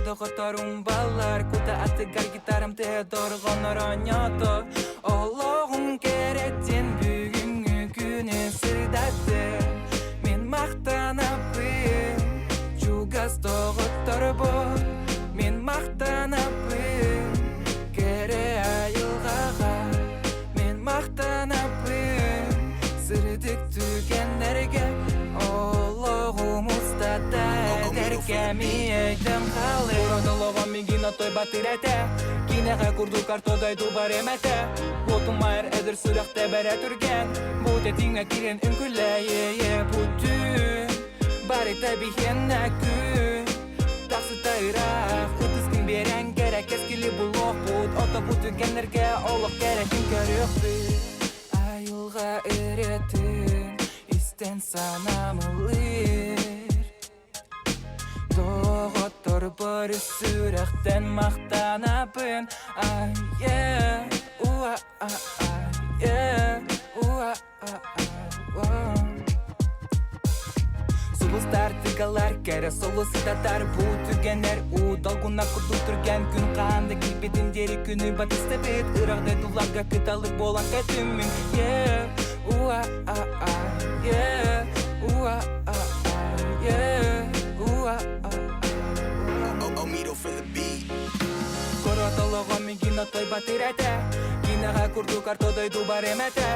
доҕотторум баллар Кута атыгар гитарам тыа дорҕонор оонньоото Олоҕум кэрэтин бүгүҥҥү күнү сырдатты Мин махтанабын чугас доҕотторбор Мин махтанабын кэрэ айылҕаҕа Мин махтанабын сырдык түгэннэргэ Олоҕум устата эдэркэми өйдөм хаалыр Уран олоҕум миигин отой батыр этэ Кинэҕэ курдук арто дойду бар эмэтэ Уотумайар эдэр сүрэх тэбэрэ түргэн Бу тэтиҥҥэ киирэн үҥкүлэйиэ Бу түүн барыта биһиэннэ күн Тахсыта ыраах ытыскын биэрэн кэрэ кэскили булуохпут Ото бу түгэннэргэ олох кэрэтин көрүөхпүт Айылҕа ырыатын истэн санаам ыллыыр Доҕотторбор сүрэхтэн махтанабын Ай, yeah, уа, а, ай, yeah, уа, а, а, Сулустар тыгалар кэрэ солус сытатар бу түгэнэр уу долгуна курдук түргэн күн хаанда киирбитин диэри күнү батыстыбыт ырах дойдуларга кыталык буолан көтүммүн yeah уа а а yeah уа а а yeah уа а а for the beat. Коротолоҕо мигин отой батыр этэ Кинэҕэ курдук арто дойду бар эмэтэ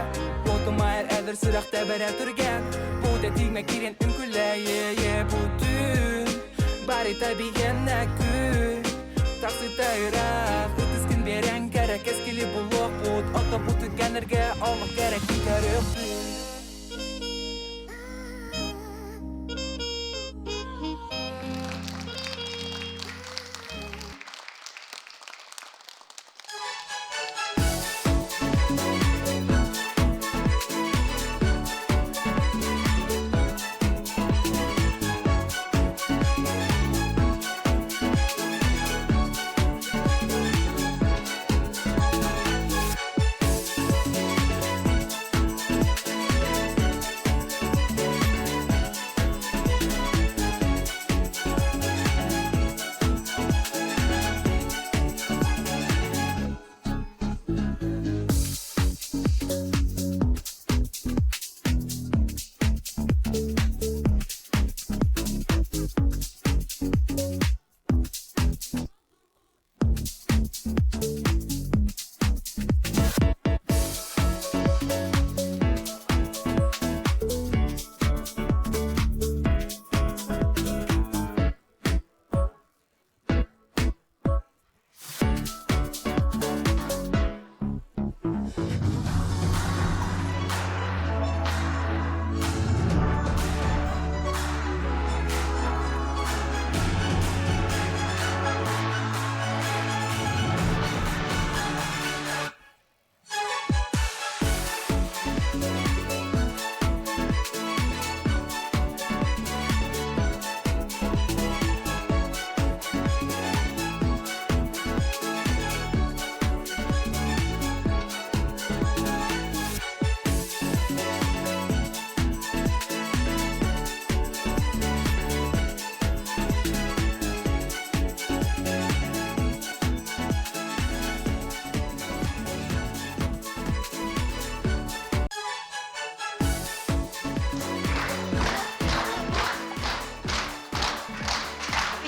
Уотумайар эдэр сүрэх тэбэрэ түргэн Бу тэтиҥҥэ киирэн үҥкүлэйиэ Бу түүн барыта биһиэннэ күн Тахсыта ыраах ытыскын биэрэн кэрэ кэскили булуохпут Ото бу түгэннэргэ олох кэрэ көрүөхпүт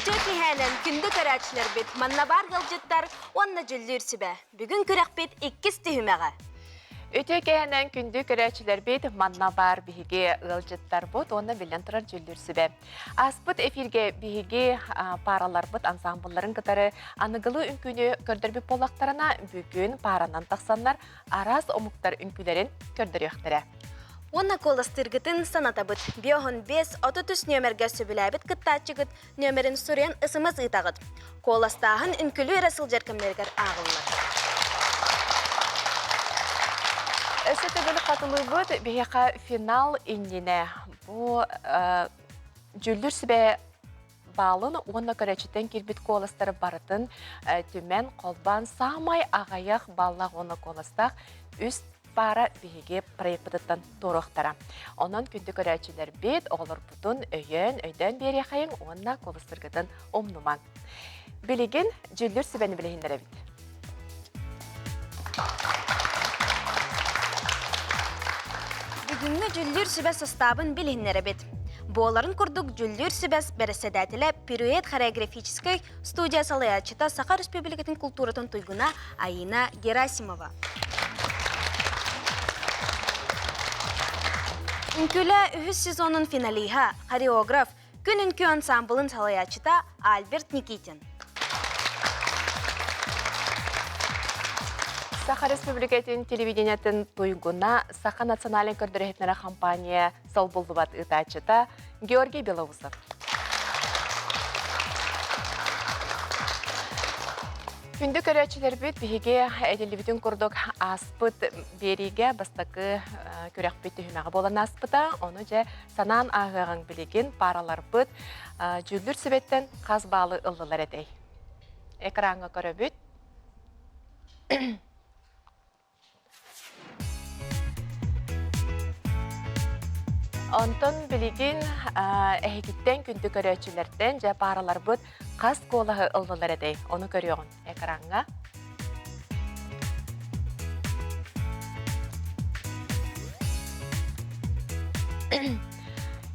Үтүө киэһээнэн күндү көрөөччүлэрбит, манна баар ыалдьыттар уонна дьүллүүр сүбэ. Бүгүн күрэхпит иккис түһүмэҕэ. Үтүө киэһэнэн күндү көрөөччүлэрбит, манна баар биһиги ыалдьыттарбыт уонна биллэн турар дьүллүүр сүбэ. Ааспыт эфиргэ биһиги паараларбыт ансаамбылларын кытары аныгылыы үҥкүүнү көрдөрбүт буоллахтарына, бүгүн пааранан тахсаннар араас омуктар үҥкүүлэрин көрдөрүөхтэрэ. Уонна куоластыыргытын санатабыт. Биоһун 5 33 нүөмэргэ сөбүлээбит кыттааччыгыт нүөмэрин суруйан СМС ыытаҕыт. Куоластааһын үҥкүлүү эрэ сылдьар кэмнэригэр ааҕыллар. Өссө төгүл хатылыыбыт биһиэхэ финал иннинэ. Бу дьүүллүүр сүбэ баалын уонна көрөөччүттэн киирбит куоластары барытын түмэн холбоон саамай аҕыйах баллаах уонна куоластаах үс паара биһиги проекпытыттан туоруохтара. Онон күндү көрөөччүлэрбит оҕолорбутун өйөөн, өйдөөн биэриэхэйиҥ уонна куоластаргытын умнумаҥ. Билигин дьүүллүүр сүбэни билиһиннэрэбит. Бүгүҥҥү дьүүллүүр сүбэ састаабын билиһиннэрэбит. Буоларын курдук дьүүллүүр сүбэс бэрэссэдээтэлэ Пируэт хореографическай студия салайааччыта Саха Республикатын култууратын туйгуна Аина Герасимова. Үҥкүүлэ үһүс сезонун финалиһа, хореограф, Күн үҥкүү ансаамбылын салайааччыта Альберт Никитин. Саха Республикатын телевидениетын туйгуна Саха национальнай көрдөрөһүтнэрэ компания солбуллубат ыытааччыта Георгий Белоусов. Күндү көрөөччүлэрбит биһиги этиллибитин курдук ааспыт биэриигэ бастакы күрэхпит түһүмэҕэ буолан ааспыта. Ону дьэ Санаан ааһыаҕыҥ билигин паараларбыт дьүүллүүр сүбэттэн хас баалы ыллылар этэй? Экраҥҥа көрөбүт. Онтон билигин эһигиттэн күндү көрөөччүлэртэн дьэ паараларбыт хас куолаһы ыллылар этэй? Ону көрүөҕүн экраҥҥа.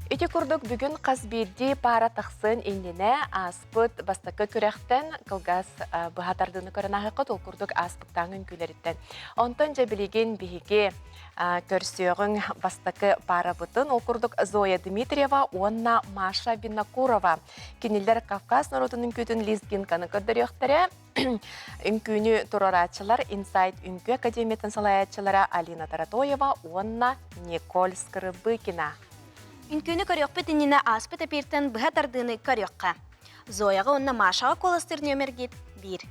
Ити курдук бүгүн хас биирдии паара тахсыан иннинэ ааспыт бастакы күрэхтэн кылгас быһа тардыыны көрөн ааһыаххыт ол курдук ааспыттааҥы үҥкүүлэриттэн. Онтон дьэ билигин биһиги көрсүөҕүҥ бастакы паарабытын ол курдук Зоя Дмитриева уонна Маша Винокурова. Кинилэр Кавказ норуотун үҥкүүтүн лезгинканы көрдөрүөхтэрэ. Үҥкүүнү туруорааччылар Инсайт үҥкүү академиятын салайааччылара Алина Таратоева уонна Николь Скрыбыкина. Үҥкүүнү көрүөхпүт иннинэ ааспыт эпииртэн быһа тардыыны көрүөххэ. Зояҕа уонна Машаҕа куоластыыр нүөмэргит биир.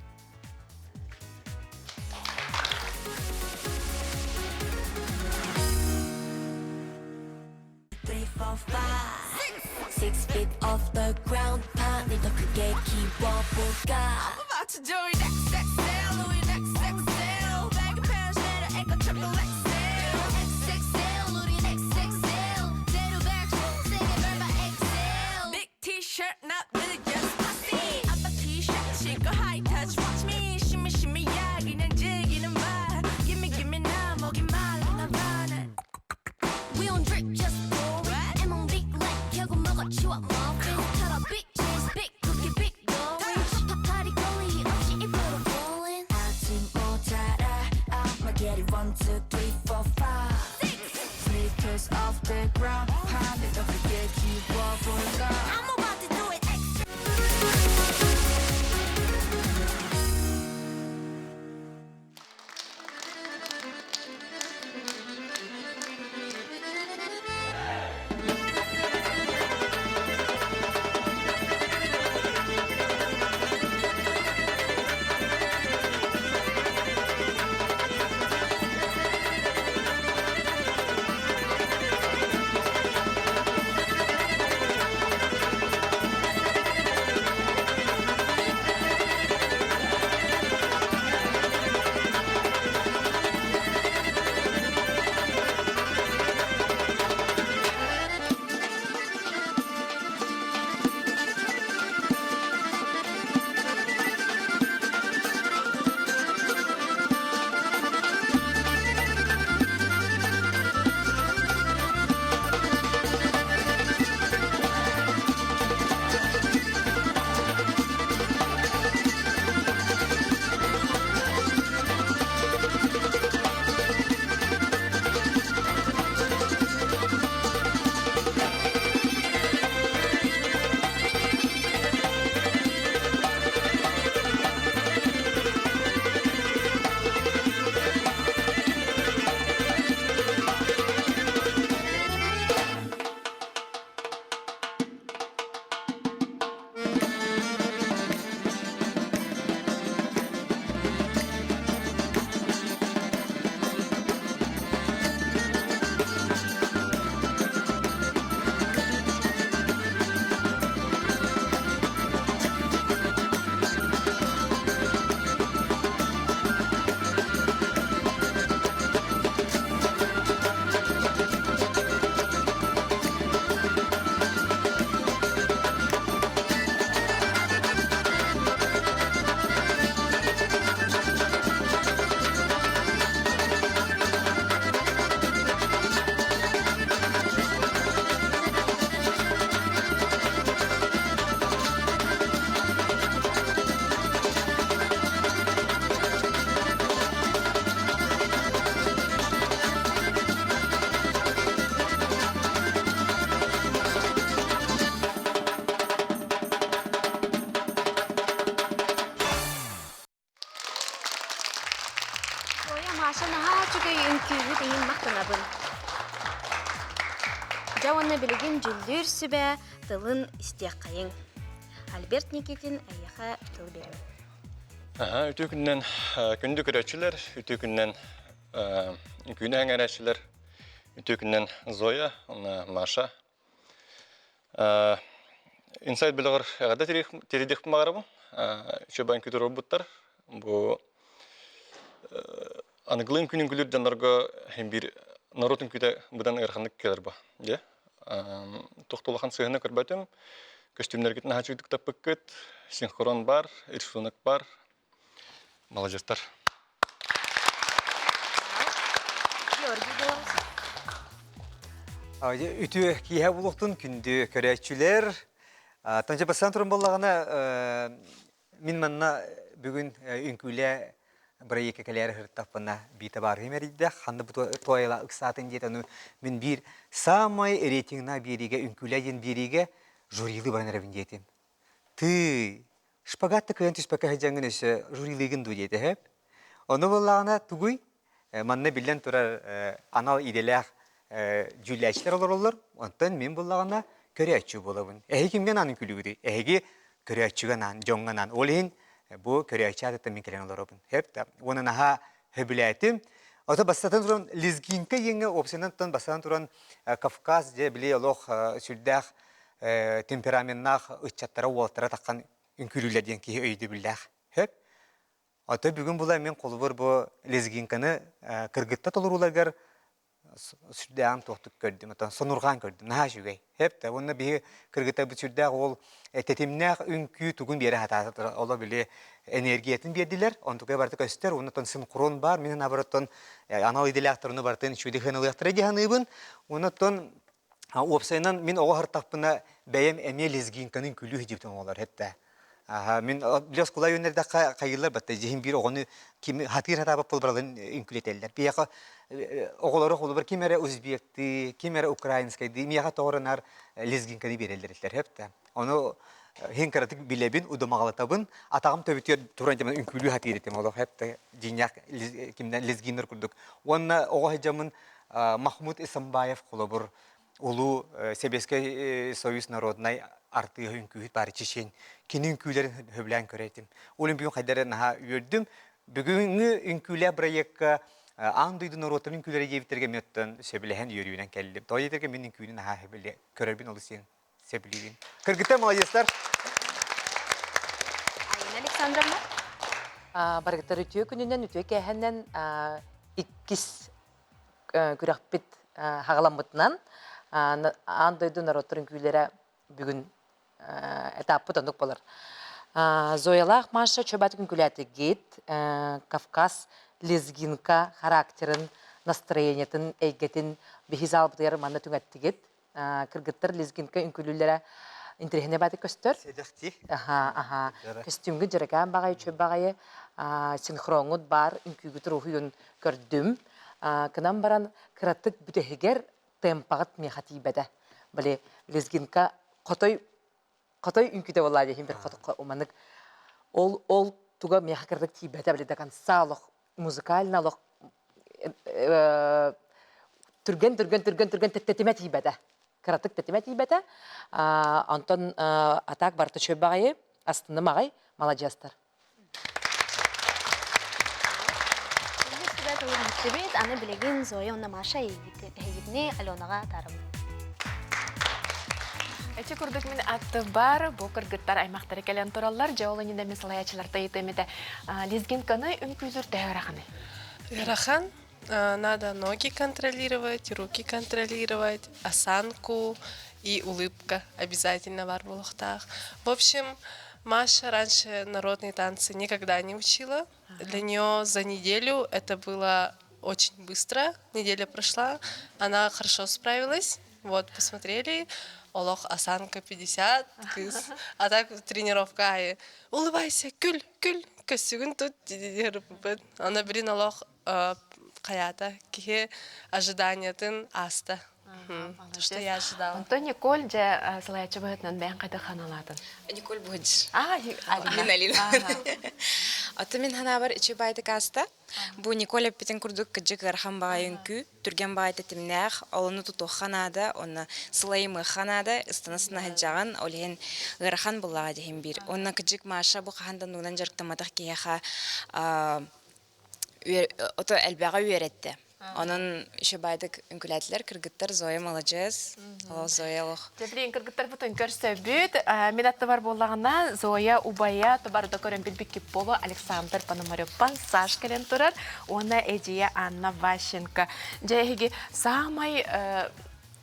Three, four, five, six, six feet off the ground. 판을 더 크게 키워볼까? I'm about to do it XXL, 우린 XXL. 발급한 샤넬, 에코 triple XL. XXL, 우린 XXL. 제로백, 세계 밟아 XL. Big T-shirt, not really just pussy. 아빠 T-shirt, 신고 high touch, watch me. shimmy, shimmy, yeah, 그냥 즐기는 말. Gimme, gimme now, 목이 말라, 나 반해. We don't drip, just pour it. M big like 결국 먹어치워 muffin. 털어 big cheese, big cookie, big orange. 파파리 콜리 없이 입으로 rolling. 아침 모자라. I'ma get it. One, two, three, four, five. Six. Sneakers off the ground. 판을 더 크게 키워볼까? I'm about to do it extra. Үчүгэй үҥкүүһүт иһин махтанабын. Дьэ уонна билигин дьүллүүр сүбэ тылын истиэххэйиҥ. Альберт Никитин эйиэхэ тыл биэрэбин. Аха, үтүө күннэн күндү көрөөччүлэр, үтүө күннэн үҥкүүнү эҥэрээччилэр, үтүө күннэн Зоя уонна Маша. Инсайт бөлөҕөр эҕэрдэ тириэдиэхпин баҕарабын. Үчүгэй үҥкүү туруорбуттар. Бу аныгылыы үҥкүүнү үҥкүүлүүр дьоннорго иһин биир норуот үҥкүүтэ быдан ыараханнык кэлэр бу. Дьэ, туох да улахан сыһыаны көрбөтүм. Көстүүмнэргитин наһаа үчүгэйдик таппыккыт. Синхрон бар, рисунок бар. Маладьыстар. Георгий Белоусов. Үтүө киэһэ буолуохтун күндү көрөөччүлэр. Тонча бастаан туран буоллаҕына, мин манна бүгүн үҥкүүлэ бырайыакка кэлээри сырыттахпына биитэ баарыһым эрийдэ. Ханна бу туойла ыксаатын диэтэ, ону мин биир саамай рейтингна биэриигэ үҥкүүлэ диэн биэриигэ жюрилыы баран эрэбин диэтим. Тыый, шпагат да кыайан түспэккэ сылдьаҥҥын өссө жюрилыыгын дуу диэтэ сөп. Ону буоллаҕына тугуй? Манна биллэн турар анал идэлээх дьүүллээччилэр олороллор. Онтон мин буллаҕына көрөөччү буолабын. Эһиги кимҥэ анаан үҥкүүлүүгүтүй? Эһиги көрөөччүгэ анаан, дьоҥҥо анаан. Ол иһин бу көрөөччү аатыттан мин кэлэн олоробун. Сөп да. Уонна наһаа сөбүлээтим. Ото бастатан туран лезгинка диэҥҥэ уопсайынан бастатан туран Кавказ дьэ били олох сүрдээх темпераменнаах ыччаттара уолаттара таххан үҥкүүлүүллэр диэн киһи өйдөбүллээх. Сөп. Ото бүгүн була мин холобур бу лезгинканы кыргытта толорууларыгар сүрдээҕин туохтук көрдүм, оттон сонурҕаан көрдүм, наһаа үчүгэй. Сөп да, уонна биһи кыргыттарбыт сүрдээх ол тэтимнээх үҥкүү тугун биэрэ сатаатылар, оло били энергиятын биэрдилэр, онтукай барыта көстөр, уонна оттон синхрон баар, мин санаабар оттон анал идэлээхтэр ону барытын үчүгэйдик сыаналыахтара дии саныыбын. Уонна оттон Уопсайынан мин оҕо сыртахпына бэйэм эмиэ лезгинканы үҥкүүлүү сылдьыбытым оҕолор этэ. Аха, мин били оскуола үөннэрдэххэ хайыыллар батта дьиһин биир оҕону ким хатыыр хатаабат буолбаралын үҥкүүлэтэллэр. Биһиэхэ оҕолору холобур ким эрэ узбектыы, ким эрэ украинскайдыы, миэхэ тоҕо лезгинканы биэрэллэр этилэр сөп да. Ону иһин кыратык билэбин, удумаҕалатабын, атаҕым төбүтүгэр туран дьэ үҥкүүлүү хатыыр этим олох сөп да дьиҥнээх кимнэн лезгиннэр курдук. Уонна оҕо сылдьаммын Махмуд Исамбаев холобур улуу Сэбиэскэй Союз народнай артыыһа үҥкүүһүт баар чечен кини үҥкүүлэрин сөбүлээн көрө этим. Ол үҥкүүн хайдары наһаа үөрдүм. Бүгүҥҥү үҥкүүлээх бырайыакка аан дойду норуоттарын үҥкүүлэрэ диэбиттэргэ мен оттон сөбүлэһэн үөрүүнэн кэллим. Тоҕо диэтэргэ мин үҥкүүнү наһаа сөбүлэ көрөрбүн олус диэн сөбүлүүбүн. Кыргыттар молодецтар! Айына Александровна. Барыгытар үтүө күнүнэн, үтүө кээһэнэн иккис күрэхпит хаҕаламмытынан аан дойду норуоттарын күүлэрэ бүгүн этаппыт оннук болар. Зоялаах Маша чөбат күнкүлээтигит Кавказ лезгинка характерын, настроениетын, эйгэтин биһи залбытыгар манна түҥэттигит. Кыргыттар лезгинка үҥкүлүүлэрэ интэриэһинэй бааты көстөр. Сэдэхти. Аха, аха. Көстүүмгүт дьэрэкээн баҕайы, үчүгэй баҕайы. Синхроҥҥут баар, үҥкүүгүт уруһуйун көрдүм. Кынан баран кыратык бүтэһигэр темпаҕыт миэхэ тиийбэтэ. Били лезгинка хотой хотой үҥкүүтэ буоллаа диэхин бир уманык ол ол туга миэхэ кыратык тиийбэтэ били до конца олох музыкально олох түргэн түргэн түргэн түргэн тэтимэ тиийбэтэ кыратык тэтимэ тиийбэтэ онтон атак барыта үчүгэй баҕайы астынным аҕай маладьыастар Аны билигин Зоя уонна Маша эһигитини Аленаҕа атаарабын. Эти курдук мин аттыбар бу кыргыттар аймахтары кэлэн тураллар. Дьэ ол иннинэ мин салайааччыларта ыйытыам этэ. Лезгинканы үҥкүүлүүр төһө ыараханый? Ыарахан. Надо ноги контролировать, руки контролировать, осанку и улыбка обязательно бар буолуохтаах. В общем, Маша раньше народные танцы никогда не учила. Для нее за неделю это было очень быстро. Неделя прошла, она хорошо справилась. Вот, посмотрели, олох осанка 50, кыз. А так тренировка аайы улыбайся, күл, күл, көссүгүн тут дириһырыппыт. Аны билин олох хайаата киһи ожиданиятын ааста. То, что я ожидала. Онтон Николь дьэ салайааччы быһыытынан бэйэҥ хайдах ханалаатын? Николь Буһадж. Мин Алина. Аты мин ханаабар үчүгэй ааста. Бу Николь эппитин курдук кыдьык ыарахан баҕайы үҥкүү, түргэн баҕайы тэтимнээх, олону тутуохха наада, уонна сылайымыахха наада, ыстана-ыстана сылдьаҕын, ол иһин ыарахан буллаҕа диһин биир. Уонна кыдьык Маша бу хаһан да нуунан дьарыктамматах киһиэхэ ото элбэҕи үөрэттэ. Онон еще баайдык үҥкүүлээтилэр кыргыттар Зоя маладьыас. Ол Зоя олох. Дьэ билигин кыргыттарбытын көрсөбүт. Мин аттыбар буоллаҕына Зоя убайа тубарда көрөн билбиккит буолуо Александр Пономаревпан Саш кэлэн турар уонна эдьиийэ Анна Ващенко. Дьэ эһиги саамай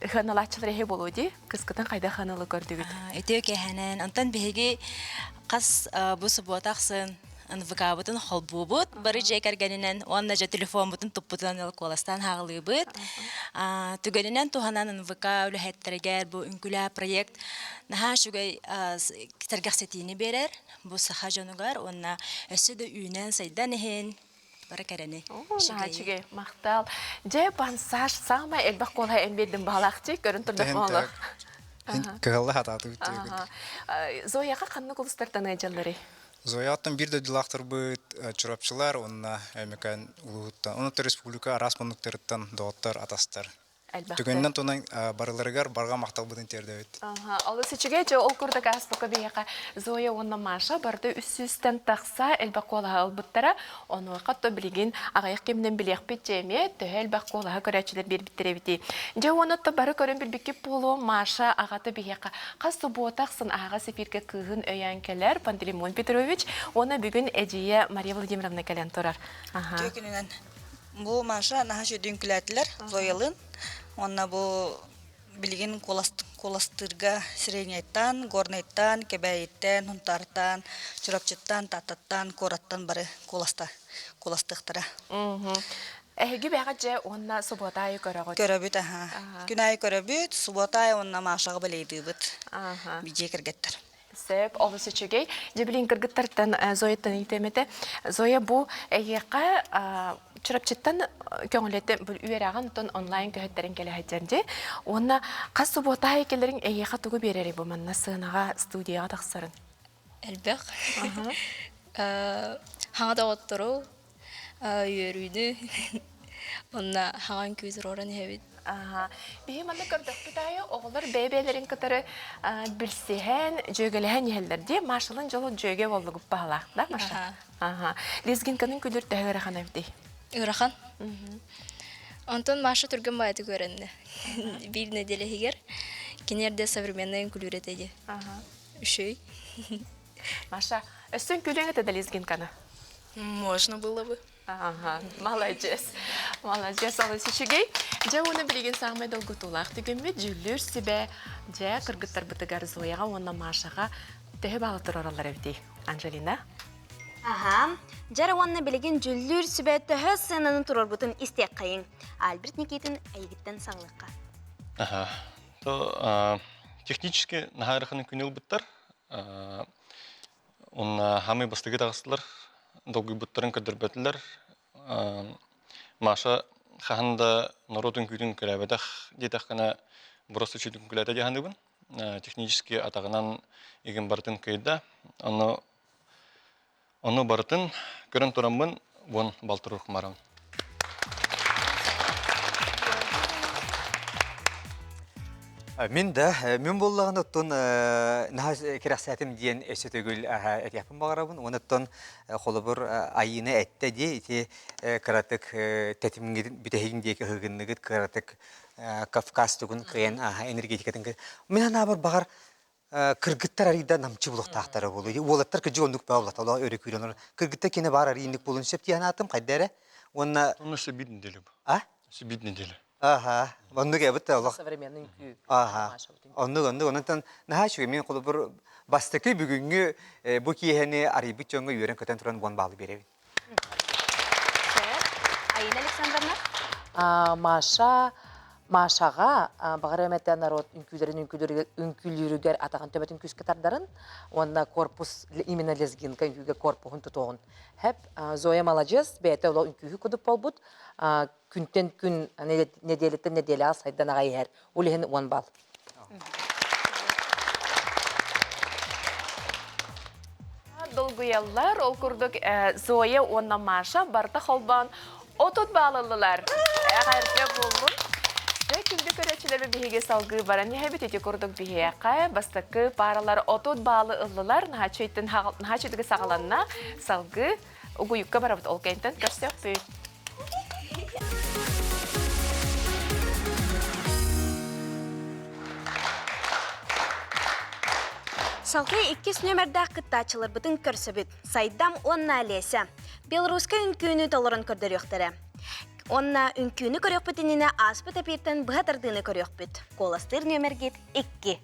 хыаналааччылар эһи буолуо дии. Кыскытын хайдах хыаналы көрдүгүт? Үтүө кэһэнэн. Онтон биһиги хас бу субуота ахсын НВК-бытын холбуубут бары дьиэ кэргэнинэн уонна дьэ телефоммутун туппутунан ыл куоластаан хаалыыбыт. Түгэнинэн туһанан НВК үлэһиттэригэр бу үҥкүлээ проект наһаа үчүгэй сэргэхсэтиини биэрэр бу саха дьонугар уонна өссө да үүнэн-сайдан иһин бары кэрэни. Наһаа үчүгэй, махтал. Дьэ, пансаж саамай элбэх куолаһы эн биэрдим баһалаахчы, көрөн турдах оҕолор. Кыһалла хатаатыбыт диэбит. Зояҕа ханнык улустартан ыалдьалларый? Зояттан биир дойдулаахтарбыт Чурапчылар уонна Өймөкөөн улууһуттан, онон республика араас муннуктарыттан доҕоттор, атастар. Түгэнинэн тунан барыларыгар барҕа махталбытын тиэрдэбит. Олус үчүгэй дьэ ол курдук ааспыкка биһиэхэ Зоя уонна Маша барыта үс сүүстэн тахса элбэх куолаһы ылбыттара. Онуоха то билигин аҕыйах кэминэн билиэхпит дьэ эмиэ төһө элбэх куолаһы көрөөччүлэр биэрбиттэр эбитий. Дьэ уонна то бары көрөн билбиккит буолуо Маша аҕата биһиэхэ хас субуота ахсын аһаҕас эфиргэ кыыһын өйөөн кэлэр Пантелеймон Петрович уонна бүгүн эдьиийэ Мария Владимировна кэлэн турар. Үтүө күнүнэн. Бу Маша наһаа үчүгэйдик үҥкүүлээтилэр Зоялыын. Уонна бу билигин куоластыырга Сиренияттан, Горнайтан, Кэбээйиттэн, Сунтаартан, Чурапчыттан, Тааттаттан, куораттан бары куоласта куоластыахтара. Эһиги бэҕэ дьэ уонна субуота аайы көрөҕүт? Көрөбүт, аха. Күн аайы көрөбүт, субуота аайы уонна Машаҕа балейдыыбыт. Дьиэ кэргэттэр. Сөп, олус үчүгэй. Дьэ, билигин кыргыттартан Зояттан ыйытыам этэ. Зоя, бу эйиэхэ Чурапчыттан көҥүлэттэн бу үөрэҕин оттон онлайн көһөттөрүн кэлэ сылдьар дии. Уонна хас субуота аайы кэлэриҥ эйиэхэ тугу биэрэрий бу манна сыанаҕа, студияҕа тахсарын? Элбэх. Хаҥа доҕоттору, үөрүүнү уонна хаҥан күүс туруоран иһэбит. Биһи манна көрдөхпүт аайы оҕолор бэйэ-бэйэлэрин кытары билсиһэн, дьүөгэлэһэн иһэллэр дии. Машалын дьолу дьүөгэ буоллугуп баһылаах, да, Маша? Аха. Лезгинканын күлүр төһө ыарахан эбитий? Ыарахан. Онтон Маша түргэн баайытык үөрэннэ. Биир нэдиэлэ иһигэр кини эрдэ современный үҥкүлүүр этэ дии. Үчүгэй. Маша, өссө үҥкүүлүөҥ этэ да лезгинканы? Можно было бы. Ага, молодец. Молодец, олус үчүгэй. Дьэ, уонна билигин саамай долгутуулаах түгэммит дьүүллүүр сүбэ дьэ кыргыттарбытыгар Зояҕа уонна Машаҕа төһө баалы туруораллар эбитий? Анжелина? Аха. Дьэр уонна билигин дьүүллүүр сүбэ төһө сыананы туруорбутун истиэххэйиҥ. Альберт Никитин эйигиттэн саҕалыахха. Аха. То технически наһаа ыараханын күн ылбыттар. Уонна хаамыы бастакы таҕыстылар, долгуйбуттарын көрдөрбөтүлэр. Маша хаһан да норуот үҥкүүтүн үҥкүүлээбэтэх диэтэххинэ, просто үчүгэй үҥкүүлээтэ дии саныыбын. Технически атаҕынан игин барытын кыайда. Ону ону барытын көрөн тураммын уон балтыр урукмарым. Мин да, мин буоллаҕына оттон наһаа кэрэхсээтим диэн өссө төгүл этиэхпин баҕарабын. Уонна оттон холобур Айыына эттэ дии ити кыратык тэтимҥитин бүтэһигин диэки ыһыгынныгыт кыратык Кавказ тугун кыайан энергетикатын Мин анаабар баҕар кыргыттар арыйда намчы булуохтаахтара буолуо. Уолаттар кыдьык оннук баа улата олоо өрө күүрэн кыргыттар кини баар арыйыннык буолун сөп дии санаатым хайда эрэ. Уонна Онно өссө биир неделя бу. А? Өссө биир неделя. Аха, оннук эбит олох. Современный үҥкүү. Аха. Оннук, оннук. Онтон наһаа үчүгэй. Мин холобур бастакы бүгүҥҥү бу киэһэни арыйбыт дьоҥҥо үөрэн-көтөн туран уон баалы биэрэбин. Айина Александровна? Маша Машаҕа баҕар эмэтэ народ үҥкүүлэрин үҥкүүлүүрүгэр атаҕын төбөтүн күүскэ тардарын уонна корпус именно лезгинка үҥкүүгэ корпуһун тутуоҕун. Хэп Зоя маладьыас бэйэтэ олох үҥкүүһү кудук буолбут күнтэн күн нэдиэлэттэн нэдиэлэҕэ сайдан аҕай иһэр. Ол иһин 10 балл. долгуйаллар. Ол курдук Зоя уонна Маша барыта холбоон 30 баал ыллылар. Эҕэрдэ буоллун. Дьэ, күндү көрөөччүлэрбит биһиги салгыы баран иһэбит. Ити курдук биһиэхэ бастакы пааралар 30 баалы ыллылар. Наһаа үчүгэй саҕаланна. Салгыы угуйукка барабыт ол кэнтэн көрсөхпүт. Салгыы иккис нүөмэрдээх кыттааччыларбытын көрсөбүт. Сайдам уонна Олеся. Белорусскай үҥкүүнү толорон көрдөрүөхтэрэ. Уонна үҥкүүнү көрүөхпүт иннинэ ааспыт эпииртэн быһа тардыыны көрүөхпүт. Куоластыыр нүөмэргит икки.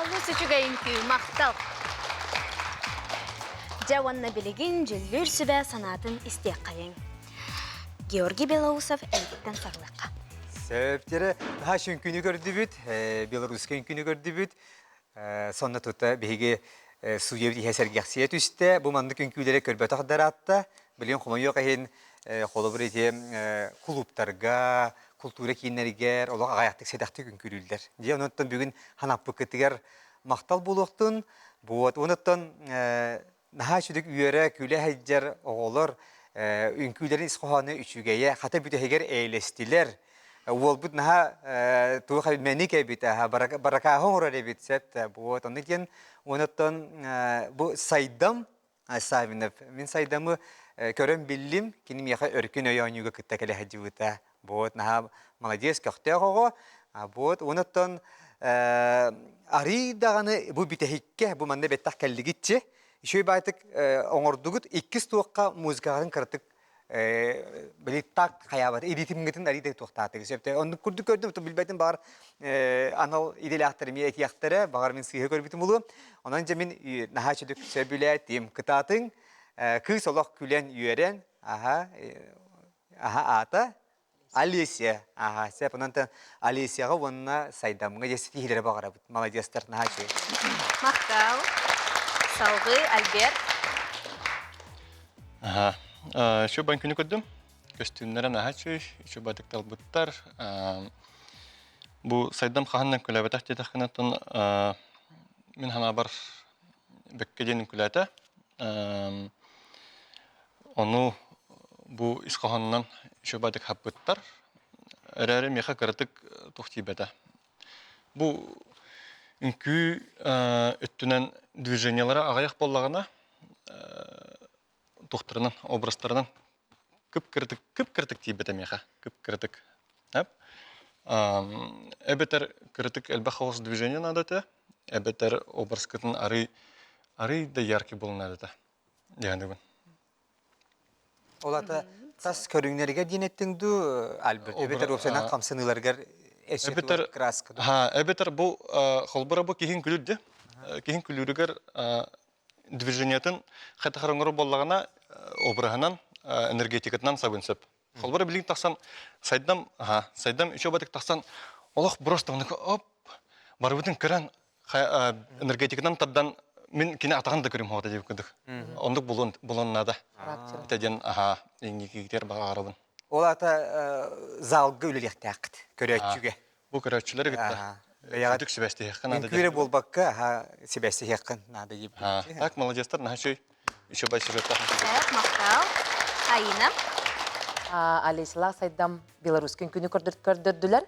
Олус үчүгэй үҥкүү, махтал. Дьэ уонна билигин дьүллүүр сүбэ санаатын истиэххэйиҥ. Георгий Белоусов эйигиттэн саҕалыахха. Сөптөрө наһаа үҥкүүнү көрдүбүт, белорусскай үҥкүүнү көрдүбүт. Сонно тута биһиги судьябыт иһэ сэргэхсийэ түстэ. Бу маннык үҥкүүлэри көрбөтөх да ыраатта. Билигин хомойуох иһин холобур ити кулууптарга, култуура кииннэригэр олох аҕыйахтык сэдэхтик үҥкүүлүүллэр. Дьэ онуттан бүгүн ханаппыккытыгар махтал буолуохтун. Вот онуттан наһаа үчүгэй үөрэ, күлэ сылдьар оҕолор үҥкүүлэрин ис хоһооно үчүгэйэ, хата бүтэһигэр эйэлэстилэр. Уолбут наһаа туох мэник эбит, баракааһы оҥорор эбит, сөп да. Вот ону диэн онуттан бу сайдам Савинов. Мин Сайдамы көрөн биллим, кини миэхэ өркүн өй оонньууга кытта кэлэ сылдьыбыта. Вот, наһаа молодец, көхтөөх оҕо. Вот, онуттан арый даҕаны бу бүтэһиккэ, бу манна бэттэх кэллигитчи, үчүгэй баайтык оҥордугут, иккис туохха музыкаҕытын кыратык били так хайаабат ритмгытын арыйда туохтаатыгы сөптө оннук курдук көрдүм билбэтим баҕар анал идэлээхтэр эмиэ этиэхтэрэ баҕар мин сыыһа көрбүтүм булуо онон дьэ мин наһаа чөдүк сөбүлээтим кытаатыҥ кыыс олох күлэн үөрэн аха аха аата Алисия аха сөп онон Алисияҕа уонна Сайдамҥа дьэ ситиһиилэри баҕарабыт молодецтар наһаа үчүгэй Махтал салгыы Альберт Аха. Еще банкүнү көрдүм. Көстүүмнэрэ наһаа үчүгэй, үчүгэй баатык талбыттар. Бу сайдам хаһаннан күлээбэтэх диэтэххинэ, оттон мин санаабар бэккэ диэн үҥкүүлээтэ. Ону бу ис хоһоонунан үчүгэй баатык хаппыттар. Эрээри миэхэ кыратык туох тиийбэтэ. Бу үҥкүү өттүнэн движениелара аҕыйах буоллаҕына, туохтарынан, образтарынан кып-кыратык, кып-кыратык тиийбэтэ миэхэ, кып-кыратык. Эбэтэр кыратык элбэх хаос движение наада этэ, эбэтэр образкытын арый, арый да яркий буолан наада этэ диэханыбын. Ол ата тас көрүҥнэригэр диэн эттиҥ дуу, Альберт? Эбэтэр уопсайынан хамсаныыларыгар эбэтэр краска дуу? Эбэтэр бу холбура бу киһин күлүр де. Киһин күлүүрүгэр движениетын хатахар оҥорор буоллаҕына обраһынан, энергетикатынан сабын сөп. Холбура билигин тахсан сайдам, аха, сайдам үчүгэй батык тахсан олох просто оп барыбытын көрөн энергетиканан тардан мин кини атаҕын да көрүм хоото диэбит курдук. Оннук булун булун наада. Это диэн аха иҥникигитер баҕарабын. Ол ата залга үлэлиэхтээххит көрөөччүгэ. Бу көрөөччүлэри кытта бэйэҕит сибэстиһиэххэ наада. Үҥкүүрэ буолбакка аха сибэстиһиэххин наада диэбит. Так, молодецтар, наһаа үчүгэй. Үчүгэй сюжеттаах. Так, махтал. Аина. Алесила Сайдам белорусский үҥкүүнү көрдөрдүлэр.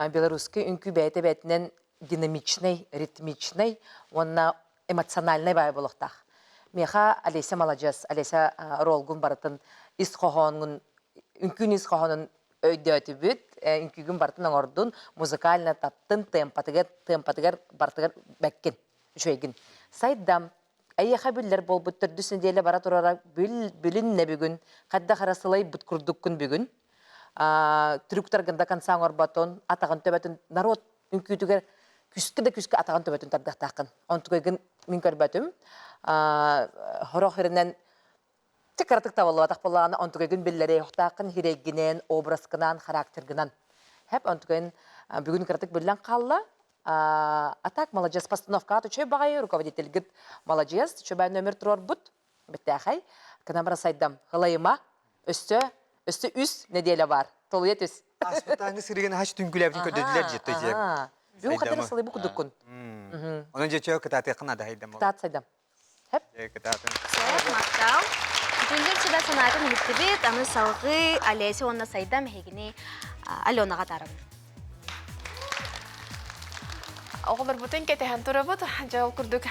Белорусский үҥкүү бэйэтэ бэйэтинэн динамичнай, ритмичнай уонна эмоциональнай баай буолуохтаах. Миэхэ Олеся маладьыас, Олеся ролгун барытын ис хоһоонун, үҥкүүн ис хоһоонун өйдөөтүбүт, үҥкүүгүн барытын оҥордун, музыкально таптын, темпатыгар, темпатыгар барытыгар бэккин, үчүгэйгин. Сайдам, эйиэхэ биллэр буолбут төрдүс нэдиэлэ бара турара бүлүннэ бүгүн, хайдах эрэ сылайбыт курдуккун бүгүн. Трюктаргын до конца оҥорботун, атаҕын төбөтүн народ үҥкүүтүгэр күскэ да күскэ атаҕын төбөтүн тардыахтааххын. Онтукайгын мин көрбөтүм. Хорох иринэн кыратык табыллыбатах буоллаҕына, онтукайгын биллэриэхтааххын хирэйгинэн, образкынан, характергынан. Хэп онтукайын бүгүн кыратык биллэн хаалла. А так маладьыас постановкаҕа үчүгэй баҕайы руководительгит маладьыас үчүгэй номер туруорбут Бэттээхэй. Кынамра сайдам. Ылайыма. Өссө, өссө үс нэдиэлэ бар. Толуйа түс. Аспытааҥы сырыгын аһач түҥкүлээбитин көрдөдүлэр дьетте дьиэ. Бүгүн хатыры сылайбы кудуккун. Онон дьэ кытаатыаххын наада хайдам. Кытаат сайдам. Хэп. Кытаатын. Сөп, махтал. Дьүллүр сүбэ санаатын иһиттибит. Аны салгыы Олеся уонна Сайдам эһигини Аленаҕа таарабын. Оҕолорбутун кэтэһэн турабыт. Дьэ, ол курдук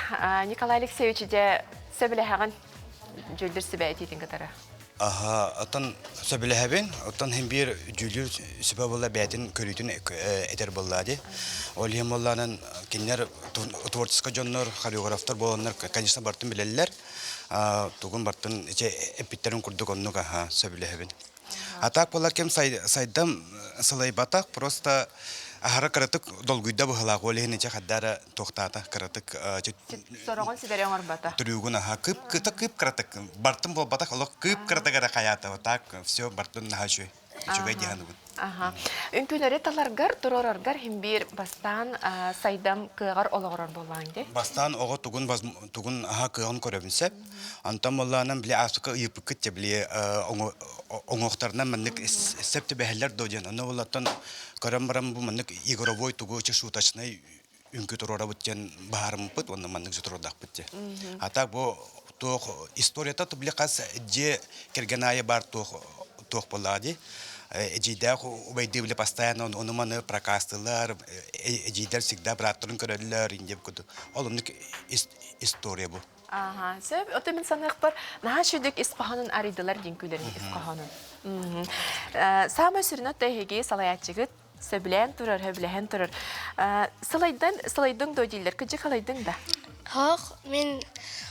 Николай Алексеевич дьэ сөбүлэһэҕин дьүүллүр сүбэ этиитин кытары. Аха, оттон сөбүлэһэбин. Оттон хин биир дьүүллүүр сүбэ буолла бэйэтин көрүүтүн этэр буолла ди. Ол иһин буоллаанан кинилэр творческай дьоннор, хореографтар буоланнар, конечно, бартын билэллэр. Тугун бартын иче эппиттерин курдук оннук аха сөбүлэһэбин. А так буолар ким сайдам сылайбатах, просто аһара кыратык долгуйда быһылаах, ол иһин иче хаддара туохтаата кыратык Сороҕун сидэри оҥорбото. Түрүүгүн аха кып кыта кып кыратык бартын буолбатах олох кып кыратык эрэ хайаата так все бартын наһаа үчүгэй үчүгэй диһаныбын. Аха. Үҥкүүлэри таларгар, туруораргар хин биир бастаан сайдам кыаҕар олоҕурар буоллаҕыҥ дии. Бастаан оҕо тугун тугун аха кыаҕын көрөбүн сөп. Онтон буоллаанан били ааспыкка ыйыппыккыт дьэ били оҥоохтарынан маннык сөп түбэһэллэр дуо диэн. Онно буоллаттан көрөн баран бу маннык игровой тугу шуточнай үҥкүү туруорабыт диэн баһаарыммыппыт уонна маннык же туруордахпыт диэн. А так бу туох историята били хас дьиэ кэргэн аайы баар туох туох буоллаҕа дии. Эдьиийдээх убайдыы били постоянно ону маны прокастылар, эдьиийдэр всегда бырааттарын көрөллөр, индиэ курдук. Ол оннук история бу. Ага, сөп. Ото мин саныахпар, наһаа шүдүк ис хоһоонун арыйдылар диэн күлэрин ис хоһоонун. Саамай сүрүнэ эһиги салайааччыгыт сөбүлээн турар, сөбүлэһэн турар. Сылайдан, сылайдыҥ дуо дииллэр, кыдьык халайдыҥ да? Хоох, мин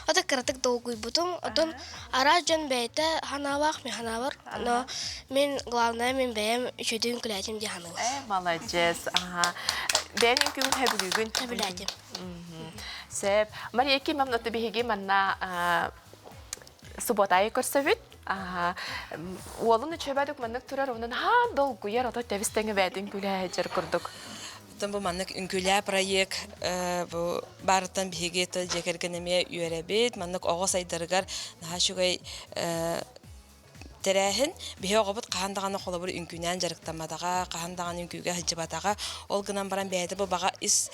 ото кыратык долгуйбутум, отон араас дьон бэйэтэ ханаалаах, мин ханаабар, но мин главное мин бэйэм үчүгүйдүн күлээтим дии саныыбын. Э, молодец, ага. Бэйэҥ үҥкүүгүн сөбүлүүгүн? Сөбүлээтим. Сөп. Мария Кимовна, биһиги манна субботайы көрсөбүт. Уолун үчүгэйдик маннык турар, онон haa долгуйар, ото тэбис тэҥэ бээтин күлээһэдьэр курдук. Оттон бу маннык үҥкүүлээ проект бу баарыттан биһиги дьиэ кэргэн эмиэ үөрэбит. Маннык оҕо сайдарыгар наһаа үчүгэй тэрээһин. Биһи оҕобут хаһан даҕаны холобур үҥкүүнээн дьарыктамматаҕа, хаһан даҕаны үҥкүүгэ сылдьыбатаҕа. Ол гынан баран бэйэтэ бу баҕа ис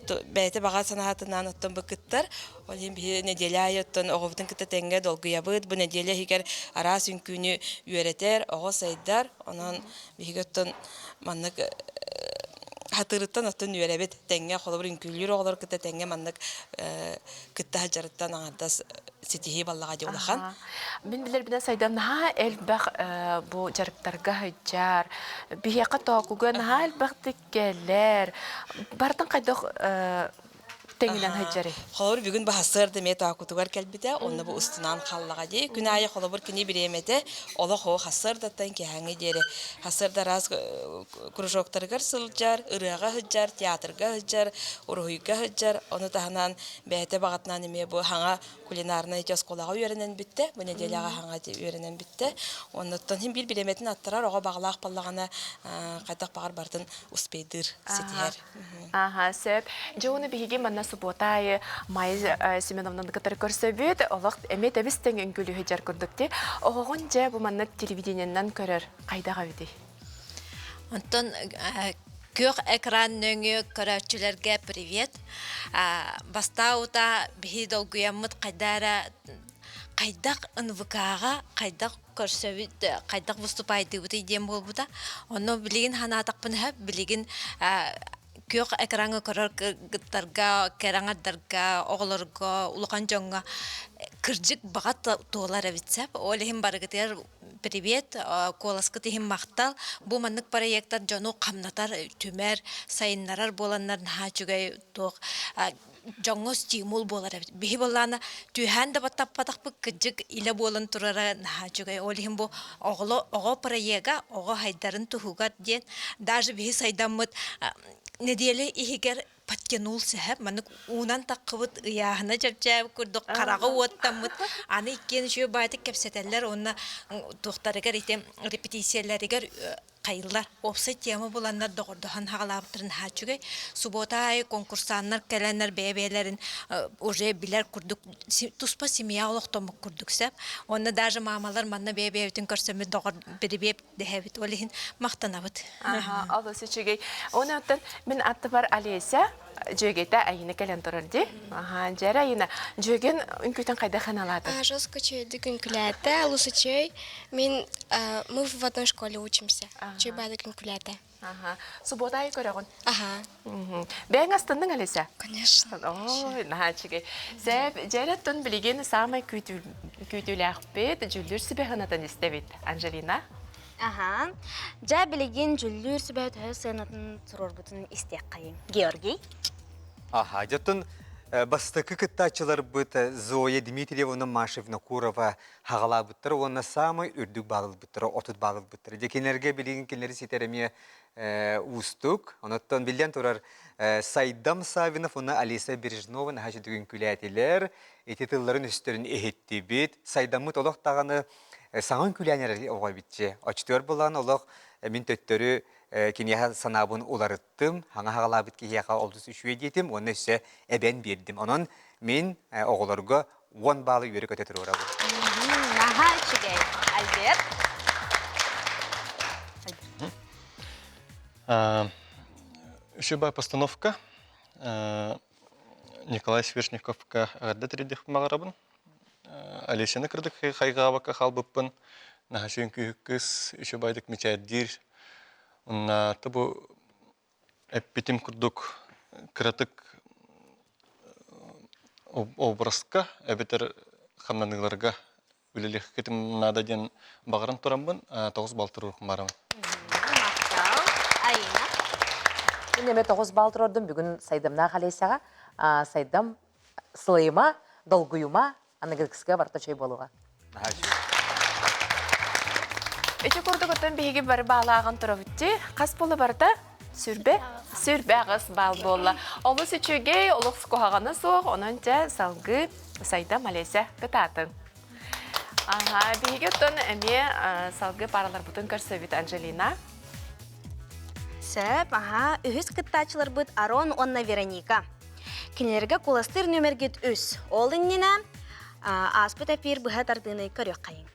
бэйэтэ баҕа санаатынан оттон бу кыттар. Ол иһин биһи нэдиэлэ аайы оттон оҕобутун кытта тэҥҥэ долгуйабыт. Бу нэдиэлэ иһигэр араас үҥкүүнү үөрэтэр, оҕо сайдар. Онон биһиги оттон маннык хатырыттан оттон үөрэбит. Тэҥҥэ холобур үҥкүүлүүр оҕолор кытта тэҥҥэ маннык кытта сылдьарыттан аҥардас ситиһии баллаҕа дии улахан. Мин билэрбинэн сайдан наһаа элбэх бу дьарыктарга сылдьар, биһиэхэ тоокуга наһаа элбэхтик кэлэр. Барытын хайдах тэҥинэн сылдьарый? Холобур, бүгүн баһасыар да эмиэ тоокутугар кэлбитэ, онно бу устунан халлаҕа дии. Күн аайы холобур кини бириэмэтэ олох оо хасыардаттан киэһээҥҥи диэри. Хасыарда араас кружоктарыгар сылдьар, ырыаҕа сылдьар, театрга сылдьар, уруһуйга сылдьар. Ону таһынан бэйэтэ баҕатынан эмиэ бу хаҥа кулинарнай оскуолаҕа үөрэнэн бүттэ. Бу нэдиэлэҕэ хаҥа үөрэнэн бүттэ. Оннуттан иһин биир бириэмэтин аттарар оҕо баҕалаах буоллаҕына хайдах баҕар барытын успейдыыр, ситиһэр. Аха, сөп. Дьэ, уну биһиги манна субуота аайы Майя Семеновнаны кытары көрсөбүт. Олох эмиэ тэбис тэҥ үҥкүүлүһү дьар курдук ти. Оҕоҕун дьэ бу манна телевидениеннан көрөр хайдах эбитий? Онтон күөх экран нөҥүө көрөөччүлэргэ привет. Бастааута биһи долгуйаммыт хайда эрэ хайдах НВК-ҕа хайдах көрсөбүт, хайдах выступайдыыбытый диэн буолбута. Онно билигин санаатахпына билигин күөх экраҥҥа көрөр кыргыттарга, кэрэ аҥардарга, оҕолорго, улахан дьоҥҥо кырдьык баҕа туолар эбит сөп. Ол иһин барыгытыгар привет, куоласкыт иһин махтал. Бу маннык проектар дьону хамнатар, түмэр, сайыннарар буоланнар наһаа үчүгэй туох дьоҥҥо стимул буолар эбит. Биһи буоллаана түһээн да баттаппатахпыт кырдьык илэ буолан турара наһаа үчүгэй. Ол иһин бу оҕоло оҕо проега оҕо сайдарын туһугар диэн даже биһи сайдаммыт нэдиэлэ иһигэр подтянул сэһэп маннык уунан таххыбыт ыйааһына чэпчээбит курдук хараҕы уоттаммыт аны иккиэн үчүгэй баайтык кэпсэтэллэр уонна туохтарыгар ити репетицияларыгар хайыллар уопсай тема буланнар доҕордоһон хаҕалаабыттарын наһаа үчүгэй суббота аайы конкурсаннар кэлэннэр бэйэ-бэйэлэрин уже билэр курдук туспа семья олохтоммут курдук сөп уонна даже маамалар манна бэйэ-бэйэбитин көрсөммүт доҕор бирибиэп дэһэбит ол иһин махтанабыт Олус үчүгэй. Оны оттон мин аттыбар Олеся дьүөгэтэ Айина кэлэн турар дии. Аха, дьэрэ Айина, дьүөген үҥкүүтүн хайдах ханалаатыҥ? Жестко чөйдүк үҥкүлээтэ, олус үчүгэй. Мин мы в одной школе учимся. Чөй баадык үҥкүлээтэ. Аха. Суббота айы көрөҕүн? Аха. Бэйэҥ астынныҥ, Олеся? Конечно. Ой, наһаа үчүгэй. Сээп, дьэрэ оттон билигин саамай күүтүүлээхпит, дьүллүүр сүбэ сыанатын истэбит. Анжелина? Аха. Дьэ, билигин дьүллүүр сүбэ төһө сыанатын туруорбутун истиэххэйиҥ. Георгий? Аха, дьоттон бастакы кыттааччыларбыт Зоя Дмитриевна Маша Винокурова хаҕалаабыттара уонна саамай үрдүк баал ылбыттара, 30 баал ылбыттара. Дьэ, кинилэргэ билигин кинилэри ситэр эмиэ уустук. Онуттан биллэн турар Сайдам Саввинов уонна Алиса Бережнова наһаа үчүгэй үҥкүүлээтилэр. Ити тылларын-өстөрүн иһиттибит. Сайдаммыт олох даҕаны саҥа үҥкүүлээн эрэр оҕо эбитчи. Оччотугар булан олох мин төттөрү киниэхэ санаабын уларыттым, хаҥа хаҕалаабыт киһиэхэ олус үчүгэй диэтим уонна өссө эбэн биэрдим. Онон мин оҕолорго 10 баалы үөрэ-көтө туруорабын. Наһаа үчүгэй. Альберт? Үчүгэй постановка. Николай Свешниковка эҕэрдэ тиридих маҕарабын. Олесяны кырдык хайҕаабакка хаалбыппын. Наһаа үчүгэй кыыс үчүгэйдик мичээрдиир. Уонна бу эппитим курдук кыратык. Образка эбэтэр хамнаныыларга үлэлиэххитин наада диэн баҕаран тураммын 9 балл туруорум барамын. Айына. Мин эмэ 9 балл туруордум бүгүн Сайдамнаах Олесяҕа. Сайдам сылайыма, долгуйума, аныгыскыга барыта чөй буолуоҕа. Ити курдук оттон биһиги бары баалааҕын турабытти. Хас буола барыта? Сүрбэ? Сүрбэ аҕыс баал буолла. Олус үчүгэй, олох куһаҕана суох, онон дьэ салгыы Сайдам Олеся кытаатыҥ. Аха, биһиги оттон эмиэ салгыы параларбытын көрсөбүт Анжелина. Сөп, аха, үһүс кыттааччыларбыт Арон уонна Вероника. Кинилэргэ куластыыр нүмергит үс. Ол иннинэ ааспыт эпир быһа тардыыны көрүөххэйиҥ.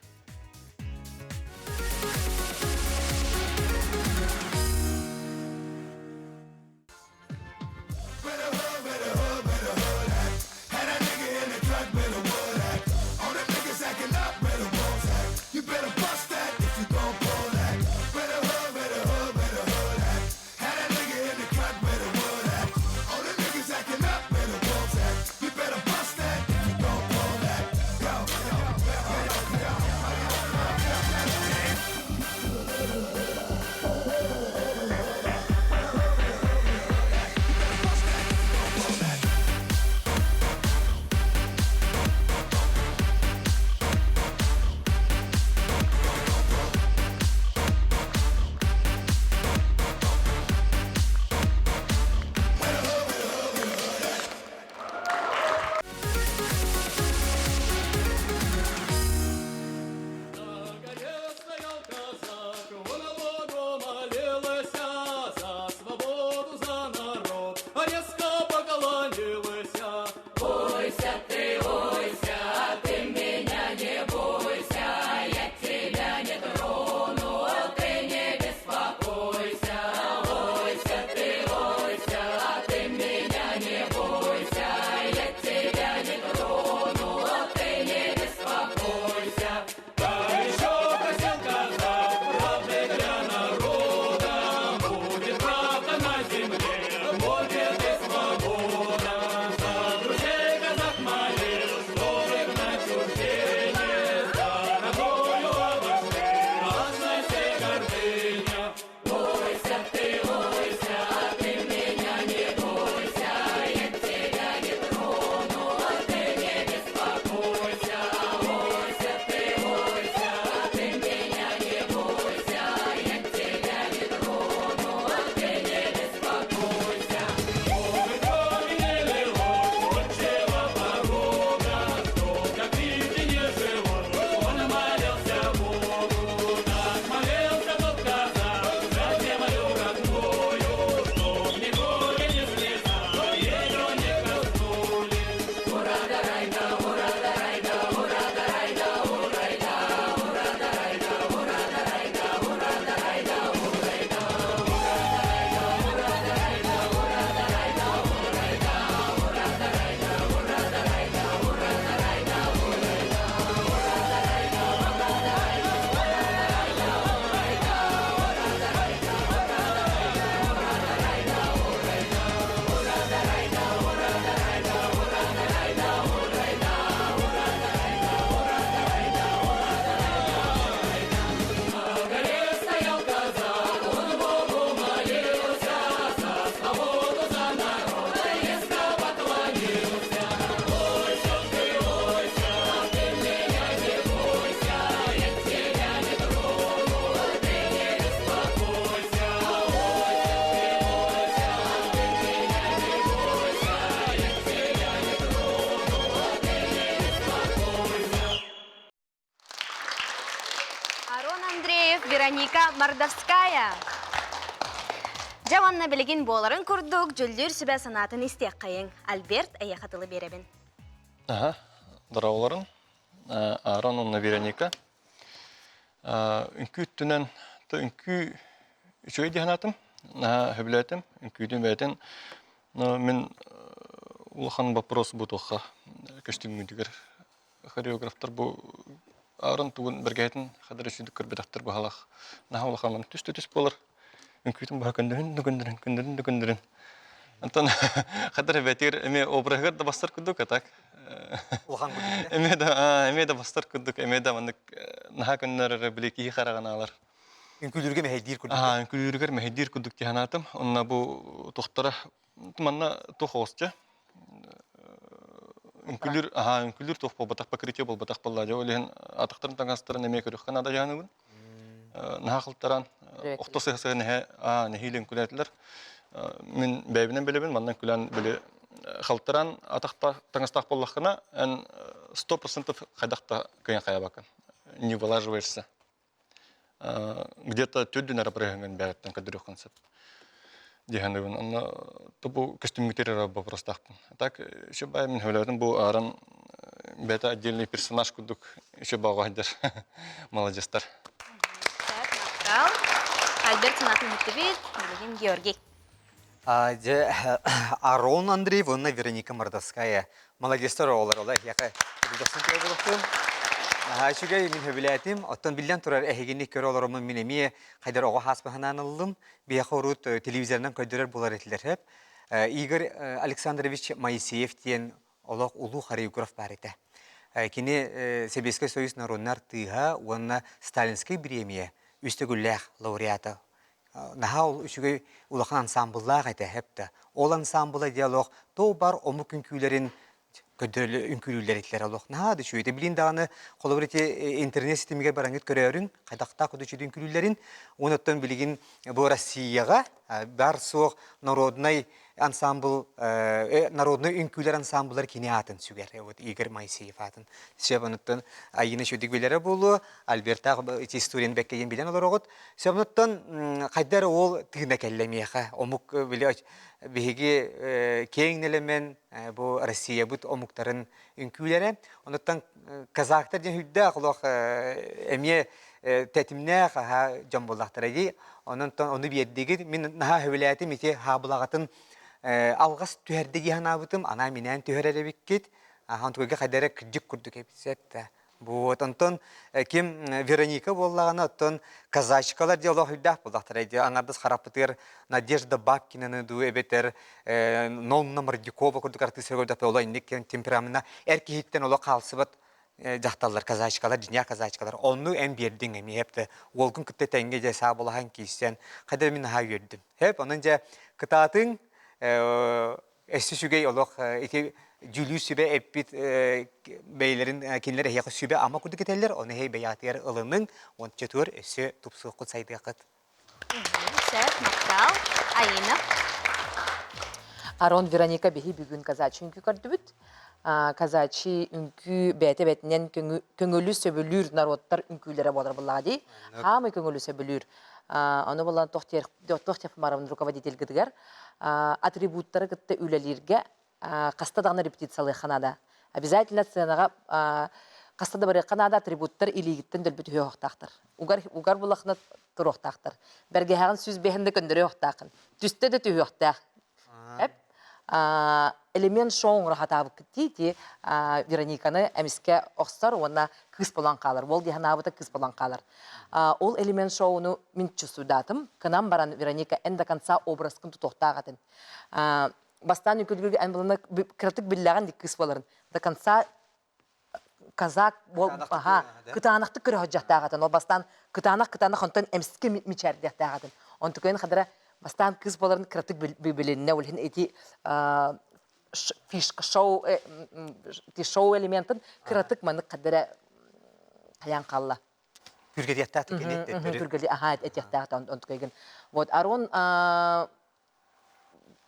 Арон Андреев, Вероника Мордовская. Дьэ уонна билигин буоларын курдук дьүллүүр сүбэ санаатын истиэххэйиҥ. Альберт эйиэхэ тылы биэрэбин. Аха, дороолорун. Аарон уонна Вероника. Үҥкүү өттүнэн үҥкүү үчүгэй дии санаатым. Наһаа сөбүлээтим. Үҥкүүтүн бэйэтин мин улахан вопрос бу туохха көстүүммүтүгэр хореографтар бу Аарон тугун бэргэһэтин хадары сүдүк көрбөтөхтөр баһалах наһаа улахан түс да түс буолар. Үҥкүүтүн баһа көннөрүн да көннөрүн, көннөрүн да көннөрүн. Онтон хадыр эбэтир эми обраһыгар да бастар курдук, а так Улахан курдук. Эме да эме да бастар курдук, эме да маннык наһаа көннөрөр били киһи хараҕын аалар. Үҥкүүлүүргэ мэһэйдиир курдук. Аа, үҥкүүлүүрүгэр мэһэйдиир курдук тиһанаатым. Онно бу тохтора манна туох оҕусча үҥкүүлүүр аһаа үҥкүүлүүр туох буолбатах покрытие буолбатах буолла дьэ ол иһин атахтарын таҥастарын эмиэ көрүөххэ наада дьаһаныбын наһаа халтаран охто сыһа сыһа нэһэ аа нэһиилэ үҥкүүлээтилэр мин бэйэбинэн билэбин манна үҥкүүлээн били халтаран атахта таҥастаах буоллаххына эн 100% хайдах да кыайан хайабаккын не вылаживаешься где-то төрдүн эрэ бырыһыҥын бэйэттэн көрдөрүөххүн сөп диэхэнибин онно бу көстүммүтэр эрэ вопростаахпын так еще бай мин хөбүлээтим бу ааран бэйэтэ отдельный персонаж курдук еще баҕа сылдьар молодецтар. Альберт санаатын иһиттибит, билигин Георгий. Дьэ, Арон Андреев уонна Вероника Мордовская молодецтар оҕолор ола эһиэхэ дохсун буолуохтун. Наһаа үчүгэй, мин сөбүлээтим. Оттон биллэн турар эһигини көрө олороммун мин эмиэ хайдар оҕо хааспаһынаан ыллым. Биһиэхэ урут телевизорынан көрдөрөр буолар этилэр сөп. Игорь Александрович Моисеев диэн олох улуу хореограф баар этэ. Кини Сэбиэскэй Союз народнай артыыһа уонна Сталинскай бириэмийэ үс төгүллээх лауреата наһаа үчүгэй улахан ансаамбыллаах этэ эптэ. Ол ансаамбыла диалог тоо бар омук үҥкүүлэрин үҥкүүлүүллэр этилэр олох наһаа да үчүгэй. Билин даҕаны холобур ити интернет ситимигэр бараҥҥыт көрөөрүҥ хайдахтаах курдук үчүгэй үҥкүүлүүллэрин. Онуттан билигин бу Россияҕа бар суох народнай ансамбл народнай үҥкүүлэр ансамблар кини аатын сүгэр. Вот Игорь Моисеев аатын. Сөп онуттан Айыына үчүгдүк билэрэ буолуо, Альбертаах ити историяны бэккэ диэн билэн олороҕут. Сөп онуттан хайда эрэ ол тыына кэллэ миэхэ. Омук били биһиги киэҥ нэлэмэн бу Россиябыт омуктарын үҥкүүлэрэ. Онуттан казактар диэн сүрдээх олох эмиэ тэтимнээх аһа дьон буоллахтара дии. Онон ону биэрдигит. Мин наһаа сөбүлээтим ити хаабылаҕатын алҕас түһэрдэ дии санаабытым. Анаа минээн түһэрэр эбиккит. Онтугайга хайда эрэ кырдьык курдук эбит да. Вот, онтон ким Вероника буоллаҕына, оттон казачкалар дии олох өйдөөх буоллахтара дии. Аҥардас хараппытыгар Надежда Бабкинаны дуу эбэтэр Нонна Мордюкова курдук артыыстар көрдөхпө олох инник темпераментна эр киһиттэн олох хаалсыбат дьахталлар, казачкалар, дьиҥнээх казачкалар. Онну эн биэрдиҥ эмиэ эптэ. Уолгун кытта тэҥҥэ дьэ саабылаһан киирсэн, хайда мин наһаа үөрдүм. Хэп, онон дьэ кытаатыҥ, өссө үчүгэй олох ити дьүүлүүр сүбэ эппит бэйэлэрин кинилэр эһиэхэ сүбэ ама курдук этэллэр, ону эһэй бэйэҕитигэр ылыныҥ, ончотугар өссө тупсуоххут, сайдыаххыт. Сөп, махтал. Айына. Арон Вероника биһи бүгүн казачий үҥкүү көрдүбүт. Казачий үҥкүү бэйэтэ бэйэтинэн көҥүлү сөбүлүүр народтар үҥкүүлэрэ буолар буоллаҕа дии. Хаамай көҥүлү сөбүлүүр. Ону булан туох диэх руководительгытыгар атрибуттары кытта үлэлииргэ хаста даҕаны репетициялыахха наада. Обязательно сценаҕа хаста да барыахха наада, атрибуттар илиигиттэн дөлбүт үһү Угар, угар булахына туруохтаахтар. Бэргэһэҕин 105 да көннөрүөхтааххын. Түстэ да түһүөхтээх. Эп элемент шоу оҥоро ти ти Верониканы эмискэ охсор уонна кыыс болан хаалар. Ол дии санаабыта кыыс болан хаалар. Ол элемент шоуну мин чувствуйдаатым. Кынан баран Вероника эн до конца образкын тутуохтаах этин. Бастаан үкүлгүргэ эн булана кыратык биллэҕин ди кыыс боларын. До конца казак бол аха кытаанахтык көрө сылдьахтаах этин. Ол бастаан кытаанах кытаанах онтон эмискэ мичээрдиэхтээх этин. Онтукайын хадара бастаан кыыс боларын кыратык билиннэ ол иһин ити фишка шоу ти шоу элементин кыратык маннык хадара хайаан хаалла. Күргэтиэхтээх кини Күргэли аха этиэхтээх онтукайгын. Вот Арон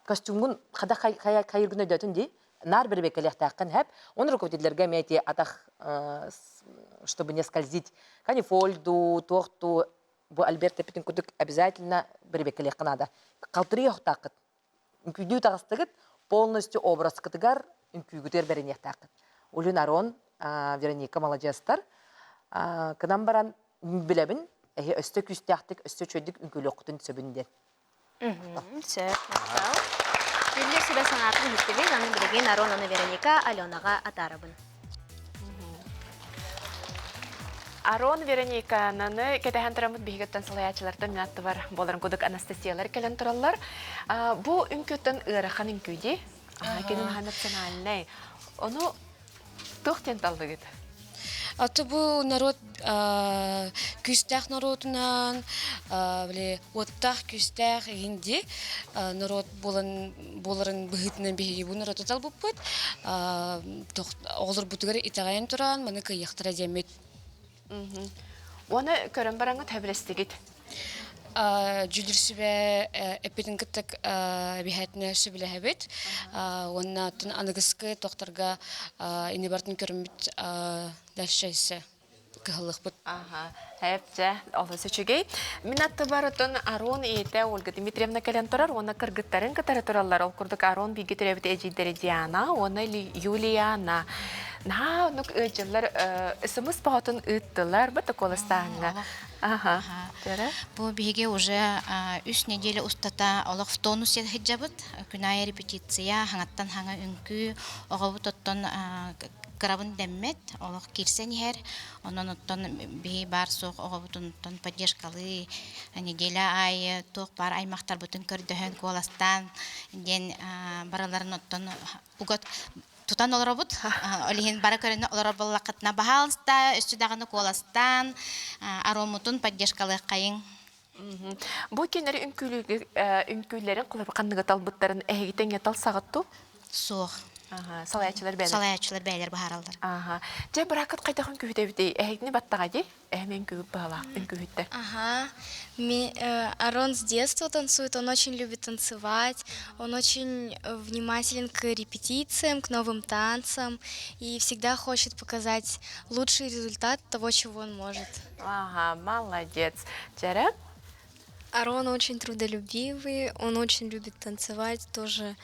костюмгун хада хайыргын өйдөөтүн дии наар бэрэбиэркэлиэхтээххин хэп он руководителлэргэ эмиэ ити атах чтобы не скользить канифоль дуу туох дуу бу Альберт эппитин курдук обязательно бэрэбиэркэлиэххэ наада халтырыы охтааххыт үҥкүүдүү таҕыстыгыт полностью образкытыгар үҥкүүгүтүгэр бэриниэхтээххит Улин Арон Вероника маладьыастар кынан баран билэбин эһи өссө күүстээхтик өссө үчүгэйдик үҥкүүлүөххүтүн сөбүн диэн Сөп, махтал. Дьүүллүүр сүбэ санаатын иһиттибит, аны билигин Арон уонна Вероника Аленаҕа атаарабын. Арон Вероникананы кэтэһэн тураммыт биһигиттэн салайааччылартан мин аттыбар буоларын кудук Анастасиялар кэлэн тураллар. Бу үҥкүүттэн ыарахан үҥкүү дии. Кини наһаа национальнай. Ону туох диэн таллыгыт? Аты бу народ күүстээх норуотунан, били уоттаах күүстээх иһин дии народ буолан буоларын быһыытынан биһиги бу норуоту талбыппыт. Оҕолорбутугар итэҕэйэн туран маны кыайыахтара диэммит. Уонна көрөн бараҥҥыт сөбүлэстигит? Дьүүллүүр сүбэ эппитин кытта биһээтинэ сөбүлэһэбит. Уонна аныгыскы тохторго ини бартын көрүммүт дальше кыһаллыахпыт. Аха, эпчэ, олус үчүгэй. Мин аттыбар отон Арон ийэтэ Ольга Дмитриевна кэлэн турар уонна кыргыттарын кытары тураллар. Ол курдук Арон бииргэ төрөөбүт эдьиийдэрэ Диана уонна Юлиана. Наһаа оннук ыалдьыллар СМС боҕотун ыыттылар бу таколастааҥҥа. Аха. Бу биһиги уже үс неделя устата олох в тонусе сылдьабыт. Күн аайы репетиция, хаҥаттан хаҥа үҥкүү, оҕобут оттон кырабын дэммэт, олох киирсэн иһэр. Онон оттон биһи баар суох оҕобутунтан поддержкалыы неделя аайы туох баар аймахтарбытын көрдөһөн куоластаан диэн барыларын оттон угат тутан олоробут. Ол иһин бары көрөнө олорор буоллаххытына, баһаалыста, өссө даҕаны куоластаан, аромутун поддержкалыаххайыҥ. Бу кинилэри үҥкүүлэрин ханныгы талбыттарын эһиги тэҥҥэ талсаҕыт дуу? Суох. Салайааччылар бэйэлэр. Салайааччылар бэйэлэр быһаараллар. Аха. Дьэ, быракыт хайдах үҥкүүһүтэбитий? Эһигини баттаҕа дии? Эһэм үҥкүүһүт баһалаах үҥкүүһүттэр. Ага. Арон с детства танцует, он очень любит танцевать, он очень внимателен к репетициям, к новым танцам и всегда хочет показать лучший результат того, чего он может. Ага, молодец. Чара? Арон очень трудолюбивый, он очень любит танцевать, тоже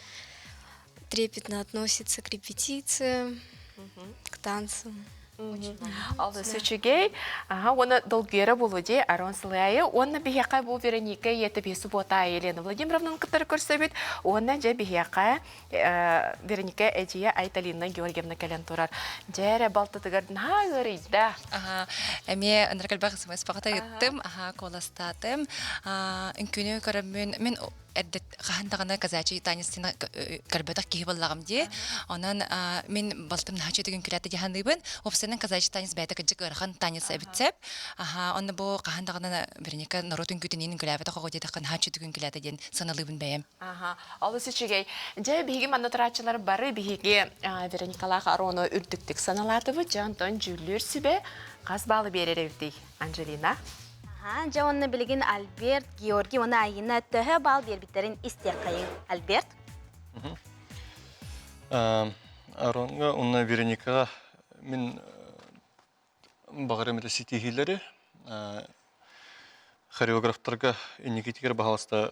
трепетно относится к репетициям, к танцам. Олус үчүгэй. Аха, уонна долгуйара буолуо дии, Арон сылайы. Уонна биһиэхэ бу Вероника ийэтэ биһи субуота Елена Владимировнаны кытары көрсөбүт. Уонна дьэ биһиэхэ Вероника эдьиийэ Айталина Георгиевна кэлэн турар. Дьэ эрэ балтытыгар наһаа ыарыйда. Аха, эмиэ ынырык элбэх смс баҕата ыыттым, аха, куоластаатым. Үҥкүүнү көрөммүн, мин эрдэ хаһан даҕаны казачий танецтина көрбөтөх киһи буоллаҕым дии. Онон мин балтым наһаа үчүгэй үҥкүүлээтэ дии саныыбын. Уопсайынан казачий танец бэйэтэ кырдьык ыарахан танец эбит сөп. Аха, онно бу хаһан даҕаны Вероника норуот үҥкүүтүн үҥкүүлээбэтэх оҕо диэтэххэ наһаа үчүгэй үҥкүүлээтэ диэн саналыыбын бэйэм. Аха, олус үчүгэй. Дьэ, биһиги манна турааччылар бары биһиги Вероникалаах Арону үрдүктүк саналаатыбыт. Дьэ, онтон дьүүллүүр сүбэ хас баалы биэрэр эбитий, Анжелина? Аха, дьэ уонна билигин Альберт, Георгий уонна Айина төһө баал биэрбиттэрин истиэххэйиҥ. Альберт? Аронга уонна Вероникаҕа мин баҕарым этэ ситиһиилэри хореографтарга инникитигэр баһаалыста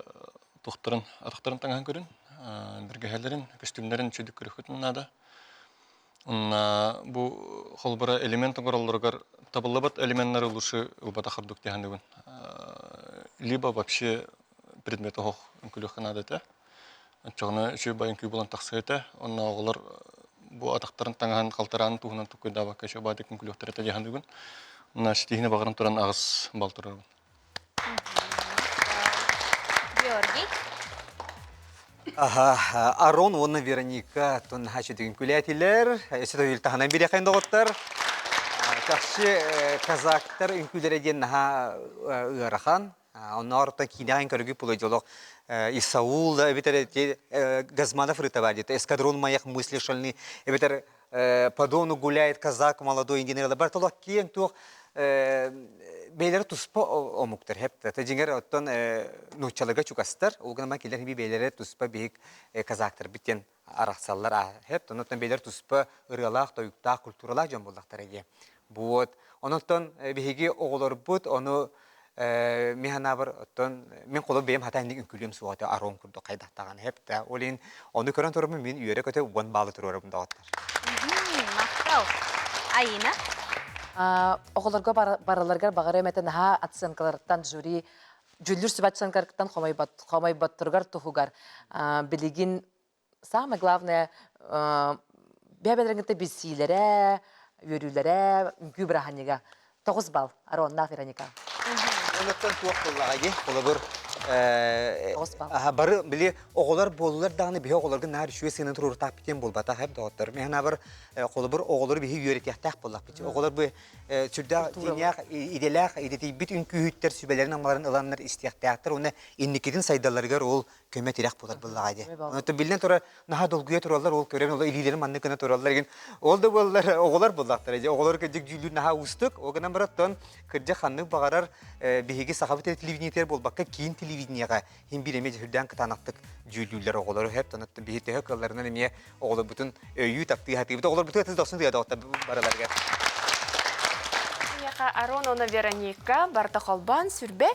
туохтарын атахтарын таҥаһын көрүн бэргэһэлэрин көстүүмнэрин үчүгдүк көрүөххүтүн наада уонна бу холобура элемент оҥороллоругар табыллыбат элеменнары лучше ылбатах ордук дии саныыбын либо вообще предмет оһох үҥкүлүөххэ наада этэ Оччоҕуна үчүгэй баай үҥкүү буолан тахсыа этэ. Онно оҕолор бу атахтарын таҥаһын халтараанын туһунан туккуйдаабакка үчүгэй баайдык үҥкүүлүөхтэрэ этэ дии саныыбын. Онно ситиһиини баҕаран туран аҕыс бал турарбын. Георгий. Аха, Арон уонна Вероника тон хачы үҥкүүлээтилэр. Өссө төгүл таһынан бириэхэйин доҕоттор. Чахчы казактар үҥкүүлэрэ диэн наһаа ыарахан. Онноор оттон киинэҕин көрүгү пулойдолох Исаул да эбэтэр эти Газманов рытава диэт эскадрон моих мыслей шальны эбэтэр по дону гуляет казак молодой инженер бар толох киэҥ туох бэйлэри туспа омуктар хеп та дьиҥэр оттон нууччаларга чугастар ол гынан кинилэр хими бэйлэри туспа биһик казактар биттен арахсаллар хеп оннуттан бэйлэр туспа ырыалаах тойуктаах культуралаах дьон буоллахтара дии Вот. Онон биһиги оҕолорбут ону мин санаабар оттон мин холо бэйэм хата инник үҥкүүлүөм суоҕа этэ арон курдук хайдахтаҕын хэп да ол иһин ону көрөн турабын мин үөрэ-көтө уон баалы туруорабын доҕоттор. Махтал. Айина? Оҕолорго барыларыгар баҕарыам этэ наһаа оценкаларыттан жюри дьүүллүүр сүбэ оценкаларыттан хомойботторугар туһугар билигин самое главное бэйэ-бэйэлэрин кытта билсиилэрэ, үөрүүлэрэ, үҥкүү бырааһынньыга. 9 балл Ароннаах Вероника. Онуттан туох буоллаҕа дии, холобур, аха бары били оҕолор буоллулар даҕаны биһи оҕолорго наар үчүгэй сыанан туруортаахпыт диэн буолбатах эбит доҕоттор. Мин санаабар холобур оҕолору биһи үөрэтиэхтээх буоллахпыт. Оҕолор бу сүрдээх дьиҥнээх идэлээх идэтийбит үҥкүүһүттэр сүбэлэрин-амаларын ыланнар истиэхтээхтэр уонна инникитин сайдалларыгар ол көмө-тирэх буолар буоллаҕа дии. Онон биллэн турар наһаа долгуйа тураллар, ол көрөн ол илиилэрин маннык гына тураллар игин. Ол да буоллар оҕолор буоллахтара дии. Оҕолор кырдьык дьүүллүүр наһаа уустук. Ол гынан баран кырдьык ханнык баҕарар биһиги сахабыт телевидениетигэр буолбакка киин телевидениеҕэ иһин биир эмиэ сүрдээн кытаанахтык дьүүллүүллэр оҕолору хэп тонаттан биһи төһө кыалларынан эмиэ оҕолорбутун өйүү таптыы сатыыбыт. Оҕолорбутугар тыс дохсун тыа доҕоттор барыларыгар. Миэхэ Арон уонна Вероника барыта холбоон сүрбэ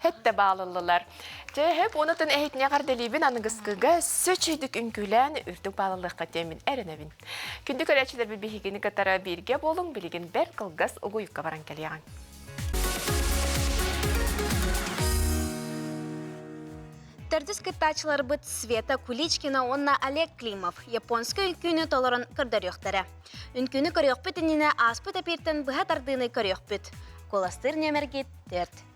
Хэттэ баалыллылар. Чэ, хөп уонутун эһитине эҕэрдэлиибин аныгыскыга сөчүйдүк үҥкүүлээн үрдүк баалылыахха диэммин эрэнэбин. Күндү көрөөччүлэрбит биһигини кытары бииргэ буолуҥ, билигин бэрт кылгас угуйукка баран кэлиэҕиҥ. Төрдүс кыттааччыларбыт Света Куличкина уонна Олег Климов японскай үҥкүүнү толорон көрдөрүөхтэрэ. Үҥкүүнү көрүөхпүт иннинэ ааспыт эпииртэн быһа тардыыны көрүөхпүт. Куоластыыр нүөмэргит 4.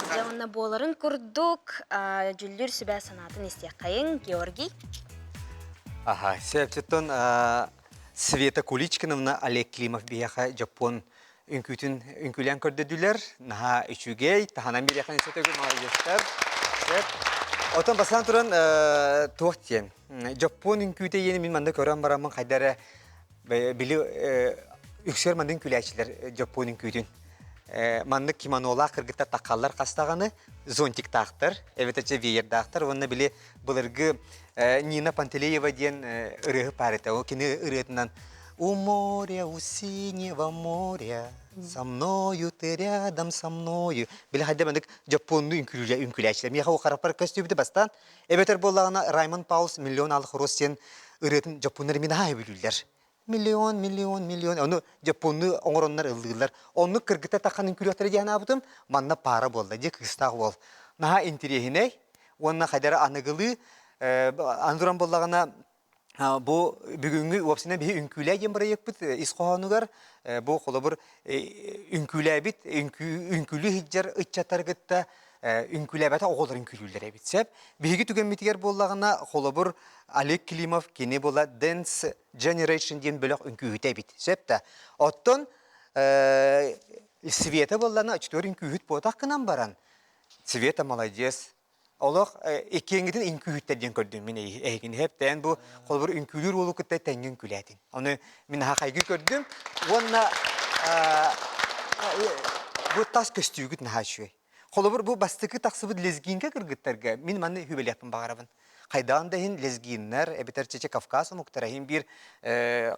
Дьэ уонна буоларын курдук дьүллүүр сүбэ санаатын истиэххэйиҥ Георгий. Аха, сөптөттөн Света Куличкиновна Олег Климов биһиэхэ Дьоппуон үҥкүүтүн үҥкүүлээн көрдөдүлэр. Наһаа үчүгэй, таһынан биэриэххин өссө маладьыастар. Сөп. Отон бастаан туран туох диэн, дьоппуон үҥкүүтэ иэни мин манна көрөн бараммын хайда эрэ били үксүөр маннык үҥкүүлээччилэр дьоппуон үҥкүүтүн. Маннык кимонолаах кыргыттар таххаллар хастаҕаны зонтиктаахтар, эбэтэр чэ веердаахтар уонна били былыргы Нина Пантелеева диэн ырыаһыт баар этэ. Ол кини ырыатынан «У моря, у синего моря, со мною ты рядом со мною» били хайда маннык дьоппуоннуу үҥкүүлээччилэр. Миэхэ ол харахпар көстүбүтэ бастаан. Эбэтэр буоллаҕына Раймонд Паулс «Миллион алых роз» диэн ырыатын дьоппуоннар мин аһаа сөбүлүүллэр. Миллион, миллион, миллион. Ону дьоппуоннуу оҥороннор ыллыыллар. Оннук кыргыта таххан үҥкүүлүөхтэрэ диэн анаабытым. Манна паара буолла. Дьэ кыыстаах уол. Наһаа интириэһинэй. Уонна хайдара аныгылыы аны туран буоллаҕына бу бүгүҥҥү уопсайынан биһи үҥкүүлээ диэн бырайыакпыт ис хоһоонугар бу холобур үҥкүүлээбит үҥкүүлүү сылдьар ыччаттары кытта үҥкүүлээбэтэх оҕолор үҥкүүлүүллэр эбит сөп. Биһиги түгэммитигэр буоллаҕына холобур Олег Климов кини була Dance Generation диэн бөлөх үҥкүүһүтэ эбит. Сөп да. Оттон Света буоллаҕына оччотугар үҥкүүһүт буотах гынан баран Света молодец. Олох иккиэҥҥитин үҥкүүһүттэр диэн көрдүм мин эһигини хэптээн бу холобур үҥкүүлүүр уолу кытта тэҥҥэ үҥкүүлээтиҥ. Ону мин наһаа хайгыы көрдүм уонна бу тас көстүүгүт наһаа үчүгэй. Холобур бу бастакы тахсыбыт лезгинка кыргыттарга мин манна үбэлиэхпин баҕарабын. Хайдаҕын да иһин лезгиннэр эбэтэр чече Кавказ омуктара иһин биир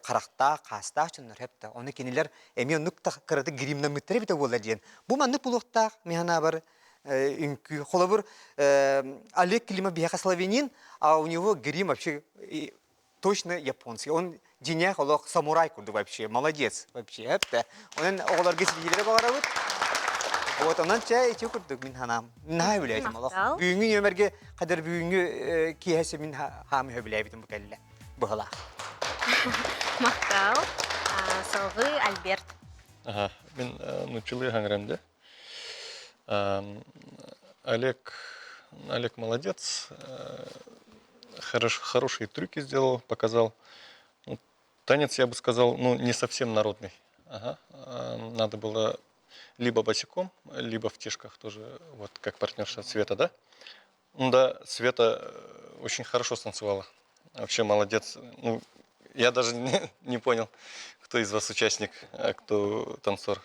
харахтаах, хаастаах дьоннор хэпта. Ону кинилэр эмиэ оннук кыратык гримнаммыттар эбитэ буолла диэн. Бу маннык булуохтаах мин санаабар үҥкүү. Холобур, Олег Климов биһиэхэ славянин, а у него грим вообще точно японский. Он дьиҥнээх олох самурай курдук вообще, молодец вообще, эптэ. Онон оҕолорго ситиһиилэри баҕарабыт. Вот онон чэ ити курдук мин ханаам. Наһаа үлээтим олох. Бүгүҥҥү нүөмэргэ хадыр бүгүҥҥү киэһэси мин хаамы хөбүлээбитим бу кэллэ. Быһалаах. Махтал. Салгыы Альберт. Ага, мин нуччалыы хаҥырам да. Олег, Олег молодец, хорош, хорошие трюки сделал, показал. Ну, танец, я бы сказал, ну, не совсем народный. Ага. Надо было либо босиком, либо в тишках тоже, вот как партнерша Света, да? Ну да, Света очень хорошо станцевала. Вообще молодец. Ну, я даже не понял, кто из вас участник, а кто танцор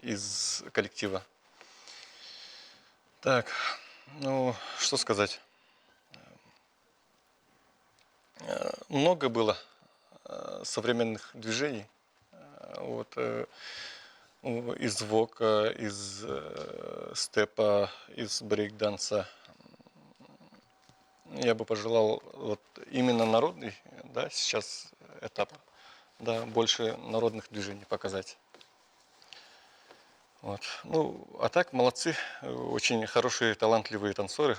из коллектива. Так, ну, что сказать. Много было современных движений. Вот, из вока, из степа, из брейкданса. Я бы пожелал вот именно народный, да, сейчас этап, да, больше народных движений показать. Вот. Ну, а так молодцы, очень хорошие, талантливые танцоры.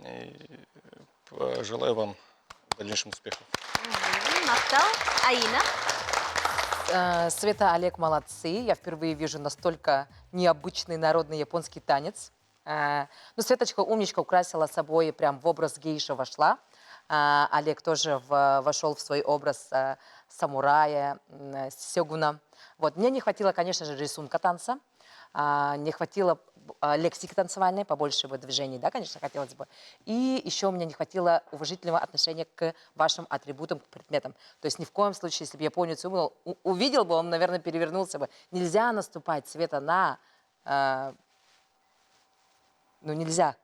И желаю вам в дальнейшем успехов. Махтал. Аина? Света, Олег молодцы. Я впервые вижу настолько необычный народный японский танец. Ну, Светочка умничка, украсила собой, прям в образ гейша вошла. Олег тоже вошел в свой образ самурая, сёгуна. Вот. Мне не хватило, конечно же, рисунка танца. Не хватило лексики танцевальной, побольше бы движений, да, конечно, хотелось бы. И еще мне не хватило уважительного отношения к вашим атрибутам, к предметам. То есть ни в коем случае, если бы японец увидел бы, он, наверное, перевернулся бы. Нельзя наступать, Света, на... ну, нельзя.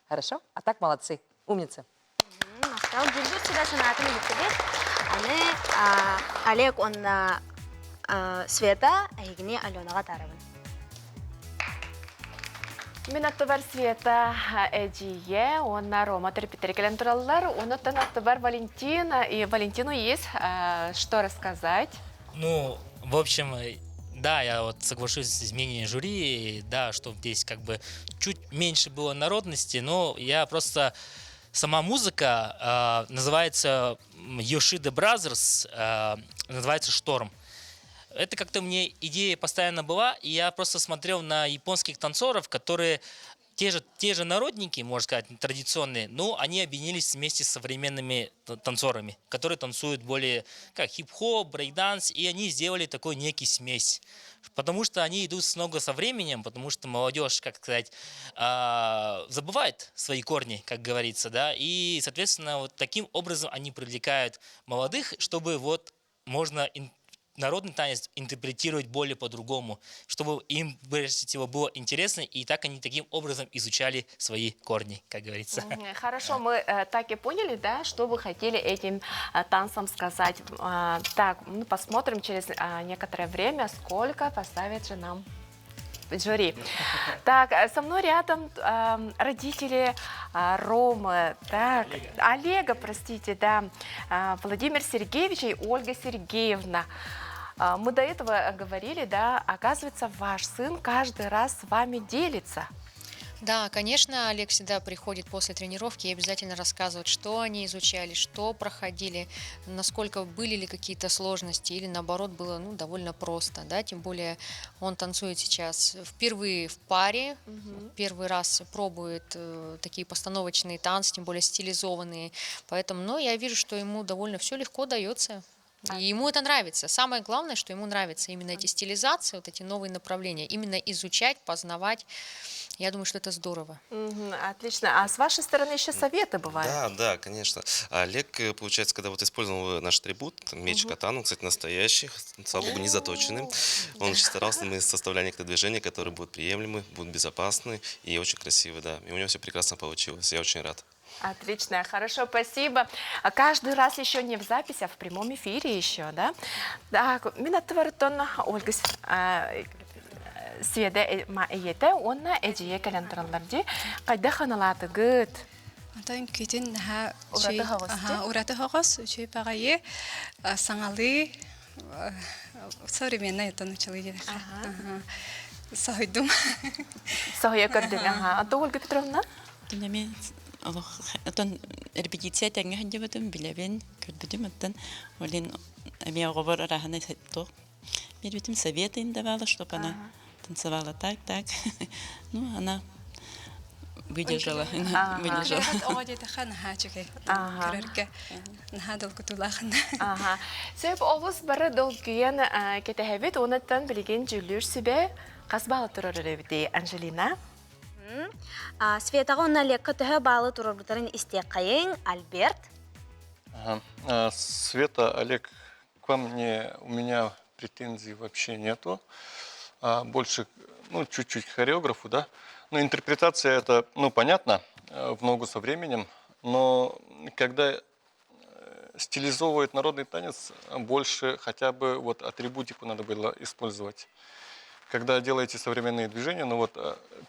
Хорошо? А так молодцы, умницы. Махтал. Дьүүллүүр сүбэ санаатын иһиттибит. Аны Олег уонна Света эһигини Аленаҕа таарабын. Мин аттыбар Света эдьиийэ уонна Рома төрөппүттэрэ кэлэн тураллар. Онуттан аттыбар Валентина. И Валентину есть что рассказать? Ну, в общем, да, я вот соглашусь с мнением жюри, да, что здесь как бы чуть меньше было народности, но я просто... Сама музыка называется Yoshida Brothers, называется «Шторм». Это как-то мне идея постоянно была, и я просто смотрел на японских танцоров, которые те же народники, можно сказать, традиционные, но они объединились вместе с современными танцорами, которые танцуют более как хип-хоп, брейк-данс, и они сделали такой некий смесь. Потому что они идут с ногу со временем, потому что молодежь, как сказать, забывает свои корни, как говорится, да, и, соответственно, вот таким образом они привлекают молодых, чтобы вот можно народный танец интерпретировать более по-другому, чтобы им, прежде всего, было интересно, и так они таким образом изучали свои корни, как говорится. Хорошо, мы так и поняли, да, что вы хотели этим танцем сказать. Так, ну, посмотрим через некоторое время, сколько поставит же нам жюри. Так, со мной рядом родители Ромы, так, Олега, простите, да, Владимир Сергеевич и Ольга Сергеевна. Мы до этого говорили, да, оказывается, ваш сын каждый раз с вами делится. Да, конечно, Олег всегда приходит после тренировки и обязательно рассказывает, что они изучали, что проходили, насколько были ли какие-то сложности или наоборот было, ну, довольно просто, да, тем более он танцует сейчас впервые в паре, первый раз пробует такие постановочные танцы, тем более стилизованные, поэтому, ну, я вижу, что ему довольно все легко дается. И ему это нравится. Самое главное, что ему нравятся именно эти стилизации, вот эти новые направления, именно изучать, познавать. Я думаю, что это здорово. Мгм, отлично. А с вашей стороны еще советы бывают? Да, конечно. Олег, получается, когда вот использовал наш атрибут, там, меч Мгм. катану, кстати, настоящий, слава богу, не заточенный. Он очень старался, мы составляли некоторые движения, которые будут приемлемы, будут безопасны и очень красивы, да. И у него все прекрасно получилось, я очень рад. Отлично, хорошо, спасибо. А каждый раз еще не в записи, а в прямом эфире еще, да? Так, мин аттыбар Ольга Света ийэтэ уонна эдьиийэ кэлэн тураллар дии. Хайдах сыаналаатыгыт? Онтон үҥкүүтүн наһаа Ураты соҕус дии? Ураты соҕус, үчүгэй баҕайы, саҥалыы, современный это начало диэххэ. Соһуйдум. Соһуйа көрдүҥ, аха. Антон Ольга Петровна? Эми олох отон репетиция тэҥҥэ сылдьыбытым билэбин, көрбүтүм оттон олин эми оҕобор араһаны туох биэрбитим советы им давала, чтобы она танцевала так, так. Ну, она выдержала, выдержала. Оҕо диэтэххэ наһаа үчүгэй. Көрөргө наһаа долгутуулаахын. Аха. Сөп олус бары долгуйан кэтэһэбит, онуттан билигин дьүүллүүр сүбэ хас баалы туруорар эбитий, Анжелина? Светаҕа уонна Олегка төһө баалы туруорбуттарын истиэххэйиҥ, Альберт. Ага. Света, Олег, к вам не, у меня претензий вообще нету. Больше, ну, чуть-чуть к хореографу, да. Но интерпретация это, ну, понятно, в ногу со временем. Но когда стилизовывает народный танец, больше хотя бы вот атрибутику надо было использовать. Когда делаете современные движения, ну вот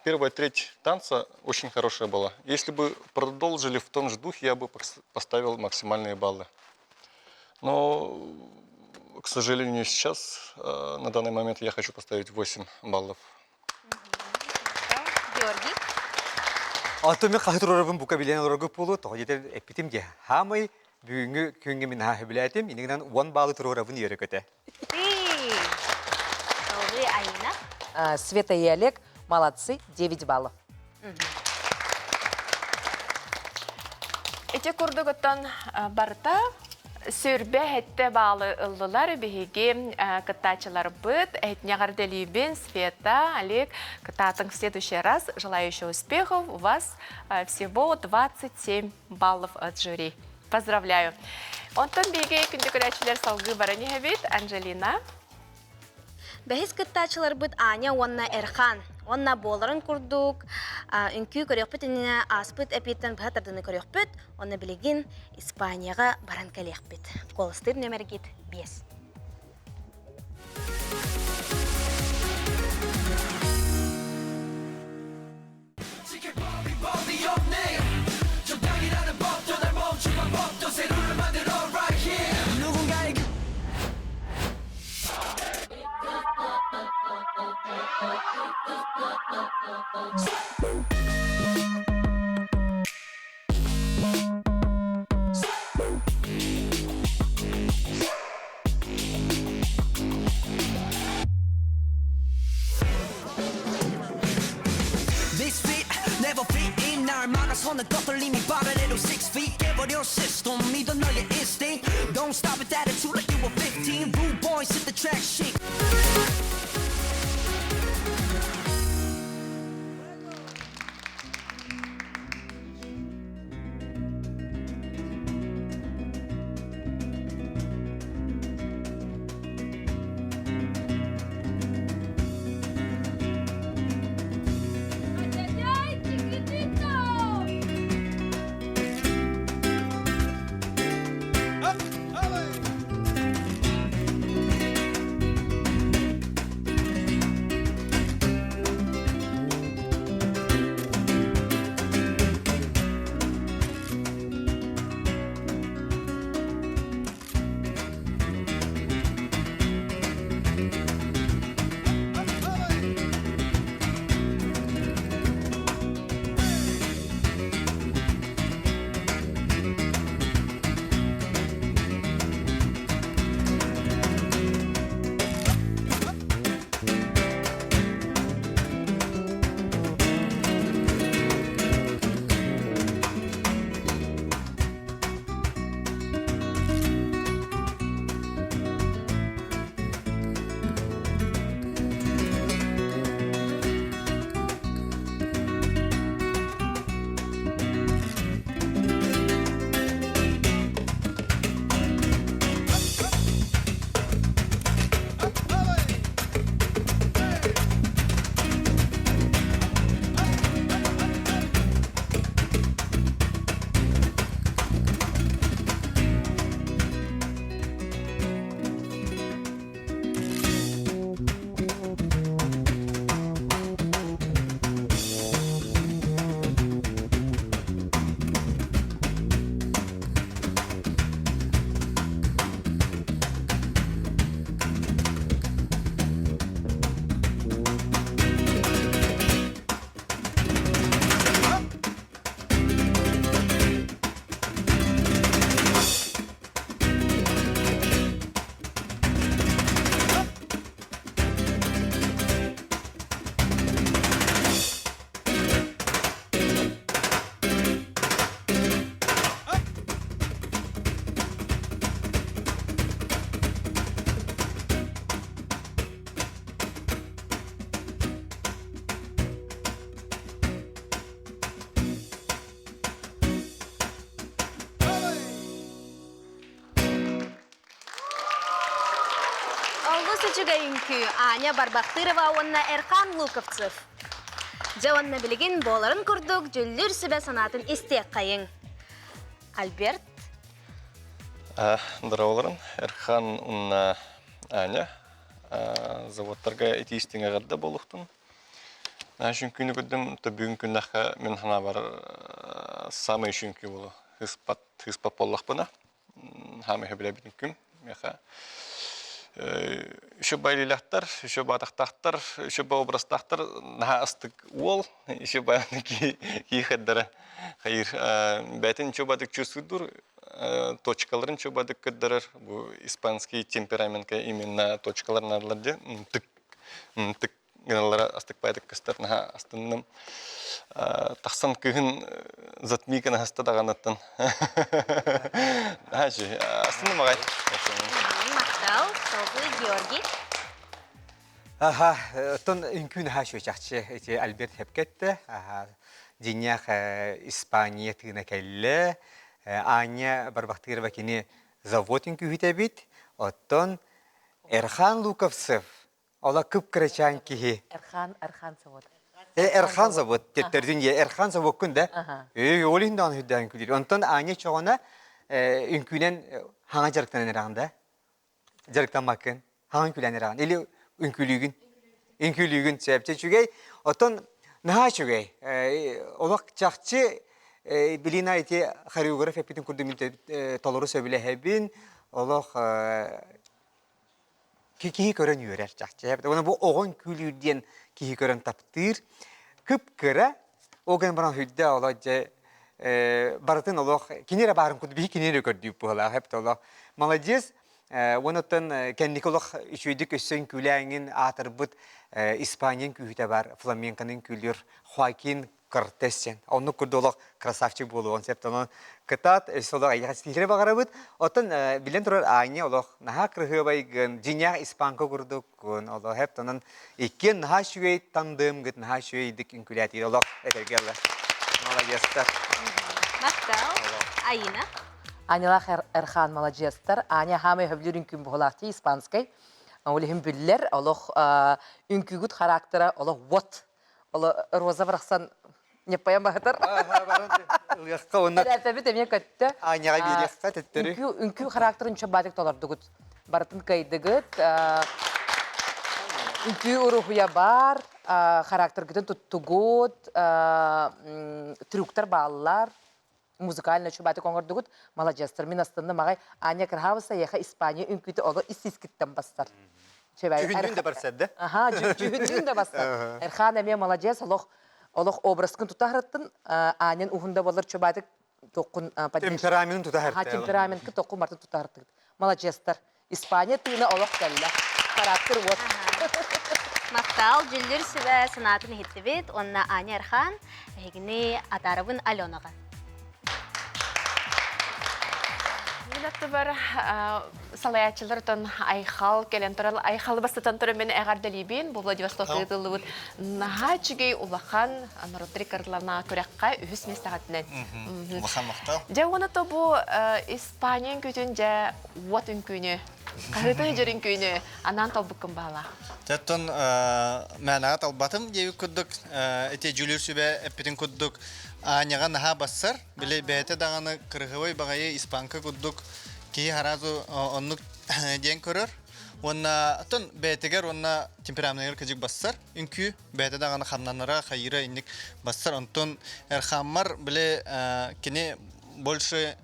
первая треть танца очень хорошая была. Если бы продолжили в том же духе, я бы поставил максимальные баллы. Но, к сожалению, сейчас, на данный момент, я хочу поставить 8 баллов. Георгий. Ато мин хаһы туруорарбын бука билэн олорорго буолуо, тоҕо диэтэр эппитим дии. Хаамай бүгүҥҥү күҥҥэ мин наһаа сөбүлээтим, иннинэн 10 баалы туруорабын үөрэ көтө. Ты! Салгыы Айна. Света и Олег молодцы, 9 баллов. Ити курдугуттан барыта 27 баалы ыллылар биһиги кыттааччыларбыт. Эҕэрдэлиибин, Света, Олег, кытаатыҥ, в следующий раз. Желаю еще успехов. У вас всего 27 баллов от жюри. Поздравляю. Онтон биһиги күндү көрөөччүлэр салгыы баран иһэбит. Анжелина. Бэһис кыттааччыларбыт Аня уонна Эрхан. Уонна буоларын курдук, үҥкүү көрүөхпүт иннинэ ааспыт эпииртэн быһа тардыыны көрүөхпүт, уонна билигин Испанияҕа баран кэлиэхпит. Куоластыыр нүөмэргит 5. never fit in 날 막아서는 것들 이미 빠르래도 6 feet 깨버려 system 믿어 너의 instinct Don't stop with attitude like you were 15 Rude boys hit the track shit Олус үчүгэй үҥкүү Аня Барбахтырова уонна Эрхан Луковцев. Дьэ уонна билигин буоларын курдук дьүллүүр сүбэ санаатын истиэххэйиҥ. Альберт. Здороволорун. Эрхан уонна Аня заводтарга итии-истиҥ эҕэрдэ буолуохтун. Үҥкүүнү көрдүм, то бүгүн күннэххэ мин санаабар самый үҥкүү буолуо. Ыспат, ыспат буоллахпына. Хаамай сөбүлээбит үҥкүүм. Миэхэ еще байлилахтар, еще баатахтаахтар, еще образтаахтар наһаа астык уол, еще баяны киихэддэрэ хайыр бэйтин еще бадык чувствуйдур, точкаларын еще бадык кыддарар, бу испанский темпераментка именно точкалар надалар де, тык тык гыналлара астыкпайтык кыстар наһаа астынным. Тахсан кыһын затмиканы хаста даҕанаттан. Наһаа үчүгэй. Астынным аҕай. Махтал. Салгыы Георгий. Аха, оттон үҥкүү наһаа үчүгэй чахчы ити Альберт Хепкетте, аха, дьиҥнээх Испания тыына кэллэ. Аня Барбахтырова кини завод үҥкүүһүтэ эбит. Оттон Эрхан Луковцев Ола кып-кырачаан киһи. Эрхан, Эрхан завод. Э, Эрхан завод тептердин е Эрхан заводкун да. Э, ол иһин даҕаны үрдээн күлүр. Онтон Аня чоҕуна үҥкүүнэн хаҥа дьарыктанан эрэҕин да? Дьарыктаммаккын. Хаҥа үҥкүүлээн эрэҕин. Или үҥкүүлүүгүн. Үҥкүүлүүгүн сөп үчүгэй. Оттон наһаа үчүгэй. Олох чахчы билина ити хореограф эппитин курдук мин толору сөбүлэһэбин. Олох киһи көрөн үөрэр чахчы. Уонна бу оҕон күлүүр диэн киһи көрөн таптыыр. Кып-кыра, ол гынан баран хүрдэ оло дьэ барытын олох кини эрэ баарын курдук биһи кини эрэ көрдүүп быһалаах эбит олох. Молодец. Уонуттан кэнники олох үчүгэйдик өссө үҥкүүлээҥин аатырбыт Испаниян күүһүтэ бар фламенконы үҥкүүлүүр Хоакин. Кортес диэн. Оннук курдук олох красавчик буолуон сөп. Онон кытаат, өссө олох эйиэхэ ситиһиилэри баҕарабыт. Оттон билэн турар Аня олох наһаа кырыһыабайгын, дьиҥнээх испанка курдуккун, олох эп онон иккиэн наһаа үчүгэй тандемгыт, наһаа үчүгэйдик үҥкүүлээтигит олох этэргэ ылла. Молодецтар. Махтал. Аина. Анялаах Эрхан маладьыастар. Аня хаамай хөблүүр үҥкүүм буһулаахтыы испанскай. Ол иһин биллэр, олох үҥкүүгүт характера олох вот Ол Роза барахсан ньаппайан баһытар. Ылыахха уонна Эрээтэбит эмиэ көттө. Аанньаҕа биэриэххэ төттөрү. Үҥкүү, үҥкүү характерын чобаатык толордугут. Барытын кыайдыгыт. Үҥкүү уруһуйа баар, характергытын туттугут, трюктар бааллар. Музыкально чубаатык оҥордугут. Маладьыастар, мин астынным аҕай. Аня Крахавса эйиэхэ Испания үҥкүүтэ оло ис-искиттэн бастар. Дьүһүннүүн да барсар да? Аха, дьүһүннүүн да барсар. Эрхан эмиэ маладьыас, олох олох образкын тута хараттын, Аанин уһун да болар чубаатык тоққун Темпераментын тута Аха, темпераментка тоққун бартын тута хартыгыт. Маладьыастар. Испания тыына олох кэллэ. Характер вот. Махтал, дьүллүр сүбэ санаатын иһиттибит. Уонна Аня Эрхан, эһигини атаарабын Аленаҕа. Мин аттыбар салайааччылар отон Айхал кэлэн турар. Айхалы бастатан туран мен эҕэрдэлиибин. Бу Владивосток ыытыллыбыт наһаа үчүгэй улахан норуоттар иккардыларына күрэххэ үһүс миэстэҕитинэн. Улахан махтал. Дьэ уонна то бу Испания үҥкүүтүн дьэ уот үҥкүүнү, хаһыытыы дьөр үҥкүүнү анаан талбыккын баалаах. Оттон мээнэҕэ талбатым диэбит курдук, ити дьүүлүүр сүбэ эппитин курдук, Аняҕа наһаа бассар, били бэйэтэ даҕаны кырыһыбай баҕайы испанка курдук киһи харазу оннук диэн көрөр. Уонна оттон бэйэтигэр уонна темпераментыгар кыдьык бассар үҥкүү, бэйэтэ даҕаны хамнанара, хайыыра инник бассар. Онтон Эрхаммар били кини больше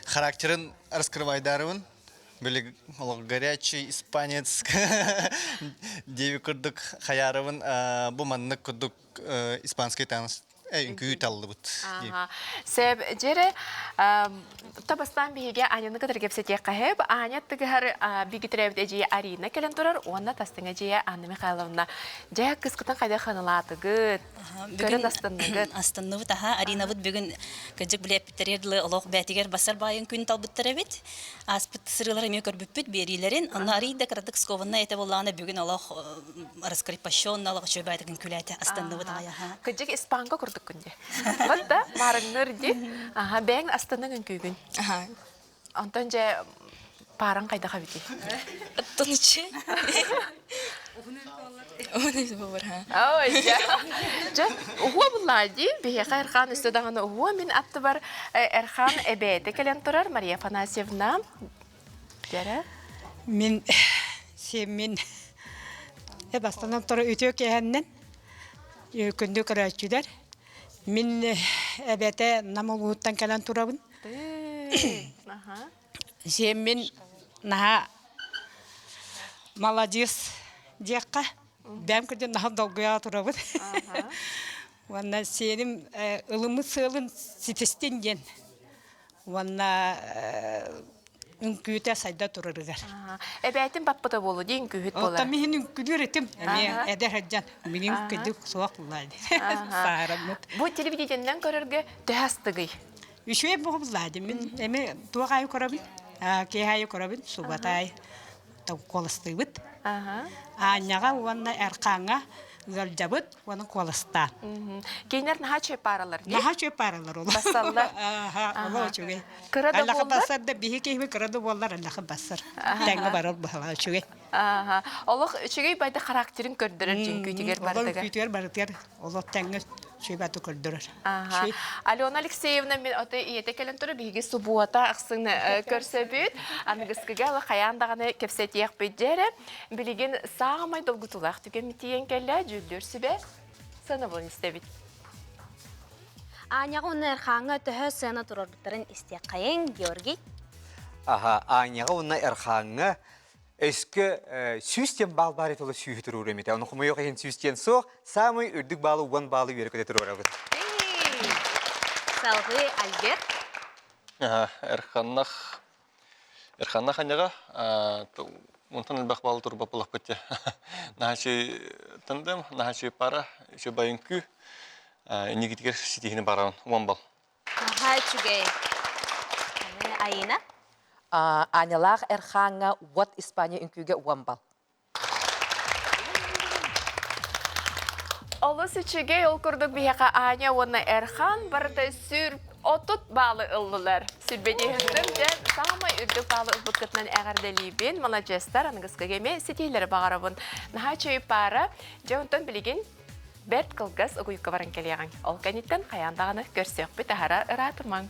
характерын раскрывайдарыбын били олох горячий испанец диэби курдук хайаарыбын бу маннык курдук испанский танц үҥкүү таллыбыт. Сэб дьэрэ табастаан биһиги Аняны кытары кэпсэтиэххэ хэп. Аня тыгыһар бигитирээбит эдьиийэ Арина кэлэн турар уонна тастыҥ эдьиийэ Анна Михайловна. Дьэ кыскытын хайда ханалаатыгыт? Көрөн астынныгыт? Астынныбыт аха. Аринабыт бүгүн кыдьык билэппиттэригэр дылы олох бээтигэр бассар баайын күн талбыттар эбит. Ааспыт сырыылар эмиэ көрбүппүт биэриилэрин. Онно арый да кыратык скованна этэ буоллаҕына бүгүн олох раскрепощенно олох үчүгэй баайдык үҥкүүлээтэ астынныбыт аҕай аха. Кыдьык испанка курдуккун дии. Вот да, маарыҥныр дии. Аха, бэйэҥ астынныҥ үҥкүүгүн. Аха. Онтон дьэ паараҥ хайдах эбитий? Оттон ичи. Ой, дьэ. Дьэ, уһуо буллаа дии. Биһиэхэ Эрхан өссө даҕаны уһуо. Мин аттыбар Эрхан эбээтэ кэлэн турар Мария Афанасьевна. Дьэрэ. Мин сиэммин бастанан турар үтүө киэһэннэн күндү көрөөччүлэр. Мин эбэтэ Нам улууһуттан кэлэн турабын. Сиэммин наһаа маладьыас диэххэ, бэйэм кырдьан наһаа долгуйа турабын. Уонна сиэним ылыммыт сыалын ситистин диэн уонна үҥкүүтэ сайда турарыгар. Эбээтин баппыта буолу дии үҥкүүһүт буолар. Оттон миһин үҥкүүлүүр этим. Эмиэ эдэр сылдьан минин кыдык суох буллаады. Саараммыт. Бу телевидениеннэн көрөргө төһө астыгый? Үчүгэй буолу буллаады. Мин эми туох айы көрөбүн? Киэһэ айы көрөбүн, субатай куоластыыбыт. Аанньаҕа уонна Эрхааҥҥа ыалдьабыт уонна куоластаан. Кинилэр наһаа үчүгэй пааралар дии? Наһаа үчүгэй пааралар ол. Бассаллар. Олох үчүгэй. Кыра да Аллаха буоллар? бассар да биһи киһи кыра да буоллар аллаха бассар. Тэҥҥэ барар баһала үчүгэй. Олох үчүгэй байда характерын көрдөрөр дьүҥкүүтүгэр барытыгар. Олох үҥкүүтүгэр барытыгар олох тэҥҥэ үчүгэй көрдөрөр. Алена Алексеевна мен ото ийэтэ кэлэн турар биһиги субуота ахсын көрсөбүт. Аныгыскыга ала хайаан даҕаны кэпсэтиэхпит дьэрэ. Билигин саамай долгутуулаах түгэн тиийэн кэллэ дьүүллүүр сүбэ сыанабылын истэбит. Аанньаҕа уонна Эрхааҥҥа төһө сыана турарбыттарын истиэххэйиҥ, Георгий. Аха, Аанньаҕа уонна Эрхааҥҥа өскө сүүс диэн баал баар этэ сүүһү туруору эмитэ. Ону хомойуох иһин сүүс диэн суох, саамай үрдүк баалы уон баалы үөрэ-көтө туруорабыт. Салгыы Альберт. Эрханнах Эрханнах аньаҕа онтон элбэх баалы турбаппылахпыт дьэ. Наһачы тандем, наһачы пара, еще байынкүү. Иннигитигэр ситиһини барабын. Уон бал. Аха, үчүгэй. Айына? Анялаах Эрхааҥҥа уот Испания үҥкүүгэ уон бал. Олус үчүгэй, ол курдук биһиэхэ Аня уонна Эрхан барыта сүр 30 баалы ыллылар. Сүрбэдиһыттым дьэ саамай үрдүк баалы ылбыккытынан эҕэрдэлиибин. Маладьыастар, аныгыскы кэми ситиһиилэри баҕарабын. Наһаа үчүгэй паара. Дьэ онтон билигин бэрт кылгас угуйукка баран кэлиэҕиҥ. Ол кэнниттэн хайаан даҕаны көрсүөхпүт аһара ыраатымаҥ.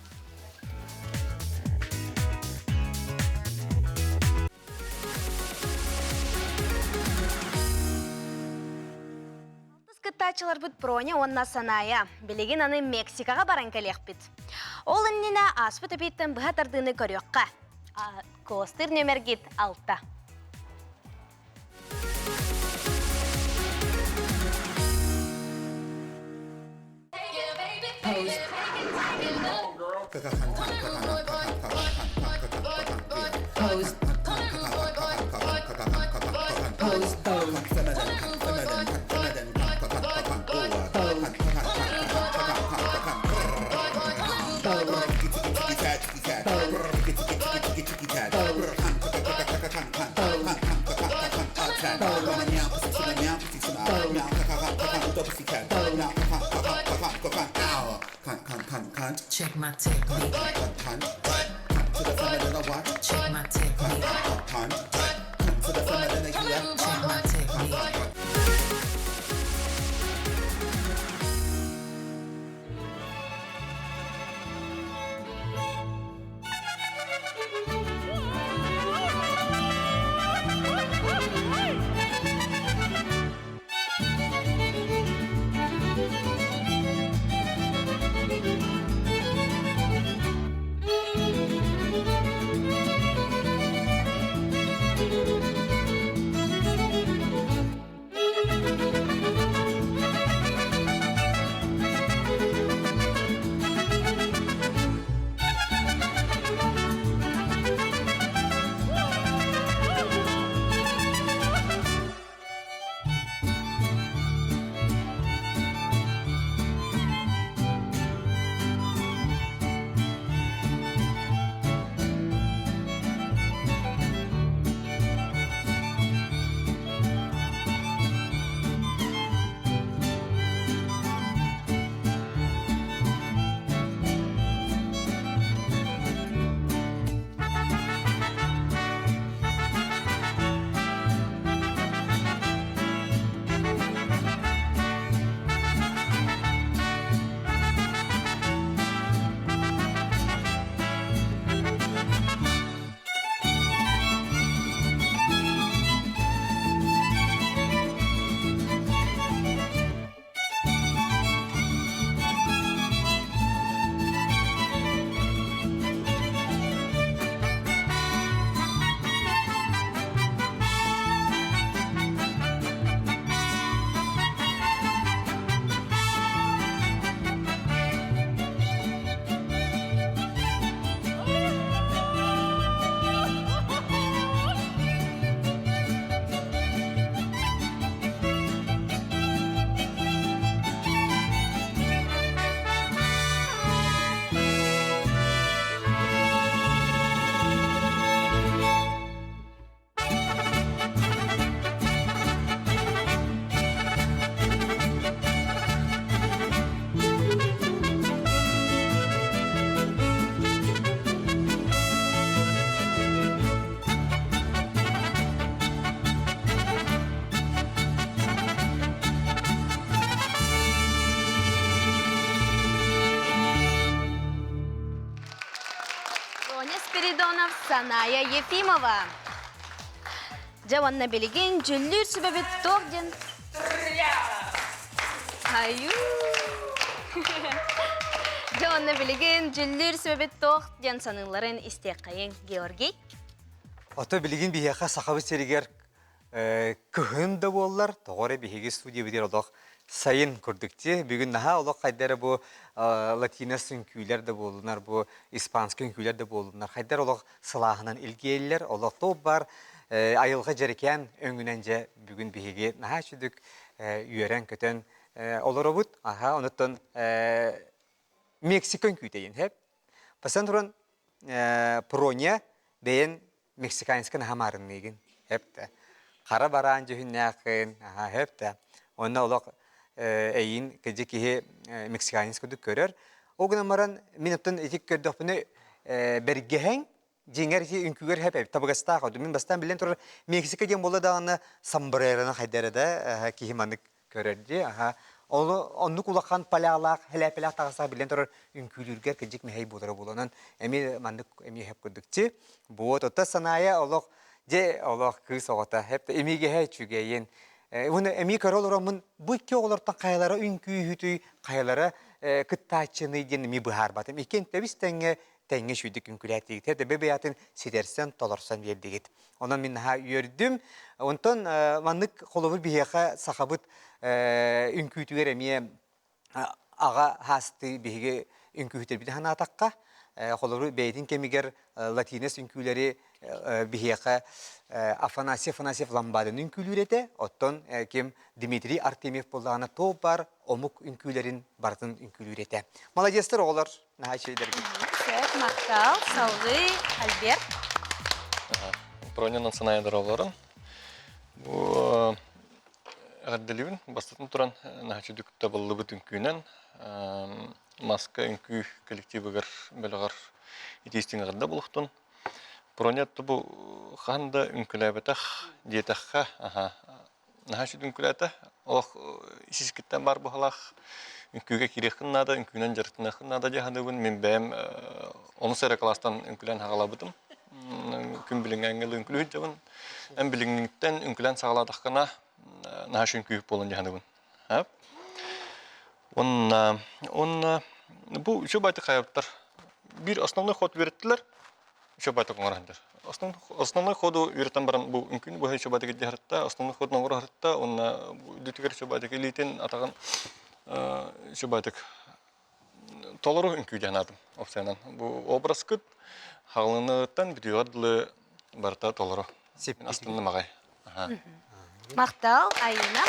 Алтыс кыттааччыларбыт Проня уонна Саная. Билигин аны Мексикаҕа баран кэлиэхпит. Ол иннинэ ааспыт эпииттэн быһа тардыыны көрүөххэ. Костыр нүөмэргит алта. Check my technique. Check my technique. Check my technique. Тоня Спиридонов, Саная Ефимова. Дьэ уонна билигин дьүллүүр сүбэбит туох диэн Айуу! Дьэ уонна билигин дьүллүүр сүбэбит туох диэн саныылларын истиэххэйиҥ, Георгий. Ото билигин биһиэхэ Сахабыт сиригэр кыһын да буоллар, тоҕо эрэ биһиги студиябытыгар олох сайын курдук дии. Бүгүн наһаа олох хайда эрэ бу латинос үҥкүүлэр да буоллунар, бу испанскай үҥкүүлэр да буоллунар, хайда эрэ олох сылааһынан илгиэллэр, олох туох баар айылҕа дьэрэкээн өҥүнэн дьэ бүгүн биһиги наһаа үчүгдүк үөрэн-көтөн. олоробут. Аха, онуттан Мексика үҥкүүтэйин, хэп. Пасан туран Проня бэйэн мексиканскай наһаа маарынныыгын, хэп да. Хара бараан дьүһүннээххин, аха, хэп да. Онно олох эйин кыдьы киһи мексиканец курдук көрөр. Ол гынан баран мин оттон ити көрдөхпүнэ бэргэһэҥ дьиҥэр ити үҥкүүгэр хэп эбит табыгастаах оту. Мин бастаан билэн турар Мексика диэн буолла даҕаны сомбрераны хайдара да киһи маннык көрөр дии. Аха. Ол оннук улахан полялаах, хэлээпэлээх таҕыстаах билэн турар үҥкүүлүүргэр кыдьык мэһэй буолара буоланан эмиэ маннык эмиэ хэп курдук чи. Буот ота санаайа олох дьэ олох кыыс оҕото хэп эмигэһэ үчүгэйин. Уну эмиэ көрө олороммун бу икки оҕолортон хайалара үҥкүүһүтүй, хайалара кыттааччыный диэн эмиэ быһаарбатым. Иккиэн тэбис тэҥҥэ тэҥҥэ үчүгэйдик үҥкүүлээтигит да бэйэтин ситэрсэн толорсон биэрдигит. Онон мин наһаа үөрдүм. Онтон маннык холобур биһиэхэ сахабыт үҥкүүтүгэр эмиэ аҕа хаастыы биһиги үҥкүүһүтэрбитин санаатахха, холобур бэйэтин кэмигэр латинос үҥкүүлэри биһиэхэ Афанасий Афанасьев ламбаданы үҥкүүлүүр этэ, оттон ким Дмитрий Артемьев буоллаҕына туох баар омук үҥкүүлэрин барытын үҥкүүлүүр этэ. Молодецтар оҕолор, наһаа үчүгэйдэргит. Сөп, махтал. Салгыы Альберт. Бронянан санайдар олорон. Бу эҕэрдэлиибин. Бастатан туран наһаа үчүгдүк табыллыбыт үҥкүүнэн маска үҥкүү коллективыгар бөлөҕөр итиистиҥ эҕэрдэ булуохтун. Броня бу хаһан да үҥкүүлээбэтэх диэтэххэ, аха, наһаа үчүгэй үҥкүүлээтэ. Олох ис-искиттэн баар быһалаах үҥкүүгэ киириэххин наада, үҥкүүнэн дьарыктаныаххын наада дии саныыбын. Мин бэйэм онус эрэ кылаастан үҥкүүлээн саҕалаабытым. Күн билиҥҥи ангелы үҥкүүлүү сылдьабын. Эн билиҥҥиттэн үҥкүүлээн саҕалаатаххына наһаа үчүгэй үҥкүүһүт буолан дии саныыбын. Уонна, уонна бу үчүгэй байтык хайабыттар. Биир основной ход үөрэттилэр. Үчүгэй байтык оҥорон Основной, основной ходу үөрэтэн баран бу үҥкүүнү быһа үчүгэй байтык илдьэ основной ходун оҥоро сырытта уонна үрдүтүгэр үчүгэй байтык илиитин, атаҕын үчүгэй байтык толору үҥкүү диэн аатым опциянан. Бу образкыт хаҕылыныттан бүтүөҕэр дылы барыта толору. Астынным аҕай. Махтал, Айына.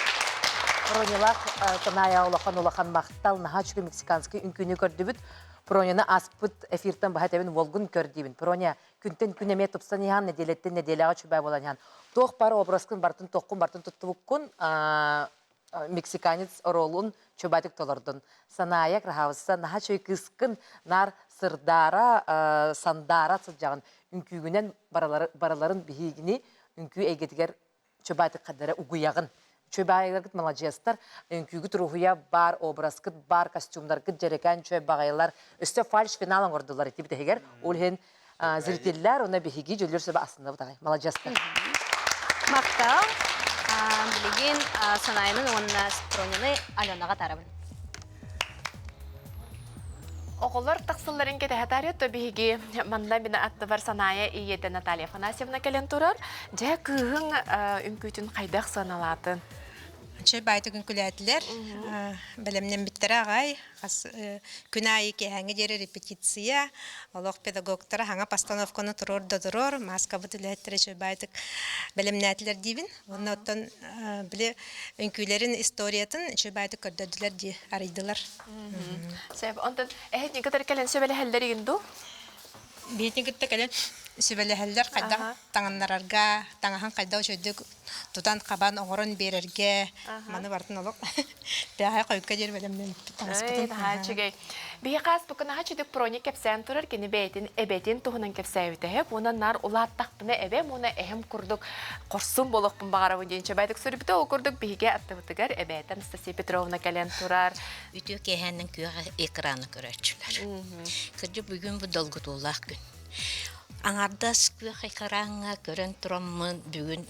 Бронялаах Таная улахан улахан махтал наһаа үчүгэй мексиканский үҥкүүнү көрдүбүт. Броняны аспыт эфиртэн баһа тэбин уолгун көр диибин. Броня күнтэн күн эмиэ тупсан иһан, нэдиэлэттэн нэдиэлэҕэ үчүгэй буолан иһан. Туох бары образкын бартын тоххун бартын туттубуккун мексиканец оруолун чубатик толордун. Санаайа Крахавысса наһаа үчүгэй кыыскын нар сырдаара сандаара сылдьаҕын үҥкүүгүнэн бараларын биһигини үҥкүү эйгэтигэр чөбаатык хаддара угуйаҕын. Чөбаайыларгыт маладьыастар, үҥкүүгүт уруһуйа баар, образкыт баар, костюмнаргыт дьэрэкээн чөй баҕайылар. Өссө фальш финал оҥордулар ити бүтэһигэр. Ол иһин зрителлэр, уонна биһиги дьөллөр сөбө астынабыт аҕай. Маладьыастар. Махтал. Билигин Санаайанын уонна Строняны Аленаҕа таарабын. Оҕолор тахсылларын кэтэһэ таарыйа биһиги манна мин аттыбар Санаайа ийэтэ Наталья Афанасьевна кэлэн турар. Дьэ, кыыһыҥ үҥкүүтүн хайдах сыаналаатын? Чэй баайтык үҥкүлээтилэр. Бэлэмнэммиттэрэ аҕай. Хас күн аайы киэһээҥҥи диэри репетиция. Олох педагогтара хаҥа постановканы туруор да туруор. Маскабыт үлэһиттэрэ чэй баайтык бэлэмнээтилэр диибин. Уонна оттон били үҥкүүлэрин историятын үчүгэй баайдык көрдөрдүлэр дии арыйдылар. Сөп. Онтон эһэтин кытары кэлэн сүбэлэһэллэр игин дуу? Биһитин кытта кэлэн сүбэлэһэллэр хайдах таҥыннарарга, таҥаһын хайдах үчүгэйдик тутан-хабан оҥорон биэрэргэ маны барытын олох бэҕэһээ хойукка диэри бэлэмнэммиппит таҥаспытын. Наһаа үчүгэй. Биһиэхэ ааспыккын наһаа үчүгэй проник кэпсээн турар кини бэйэтин эбэтин туһунан кэпсээбитэ үһү. Уонна наар улааттахпына эбэм уонна эһэм курдук хорсун буолуохпун баҕарабын диэн чөбөтүк суруйбута. Ол курдук биһиги аттыбытыгар эбээтэ Анастасия Петровна кэлэн турар. Үтүө киэһээннэн күөх экраны көрөөччүлэр. Кырдьык бүгүн бу долгутуулаах күн. Аҥардас күөх экраҥҥа көрөн тураммын бүгүн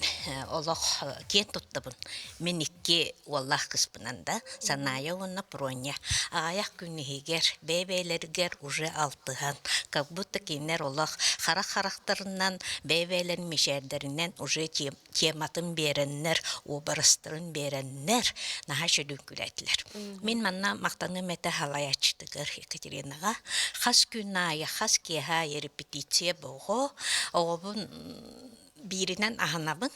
олох киэн туттабын. Мин икки уоллаах кыыспынан да, Санаайа уонна Проня. Аҕыйах күн иһигэр бэйэ-бэйэлэригэр уже алтыһан, как будто кинилэр олох харах-харахтарынан бэйэ-бэйэлэрин мичээрдэринэн уже тематын биэрэннэр, уобарастарын биэрэннэр наһаа үчүгэй Мин манна махтаныам этэ халайааччытыгар Екатеринаҕа хас күн аайы, хас киэһэ аайы репетиция боҕо, оҕобун Бииринэн аһынабын.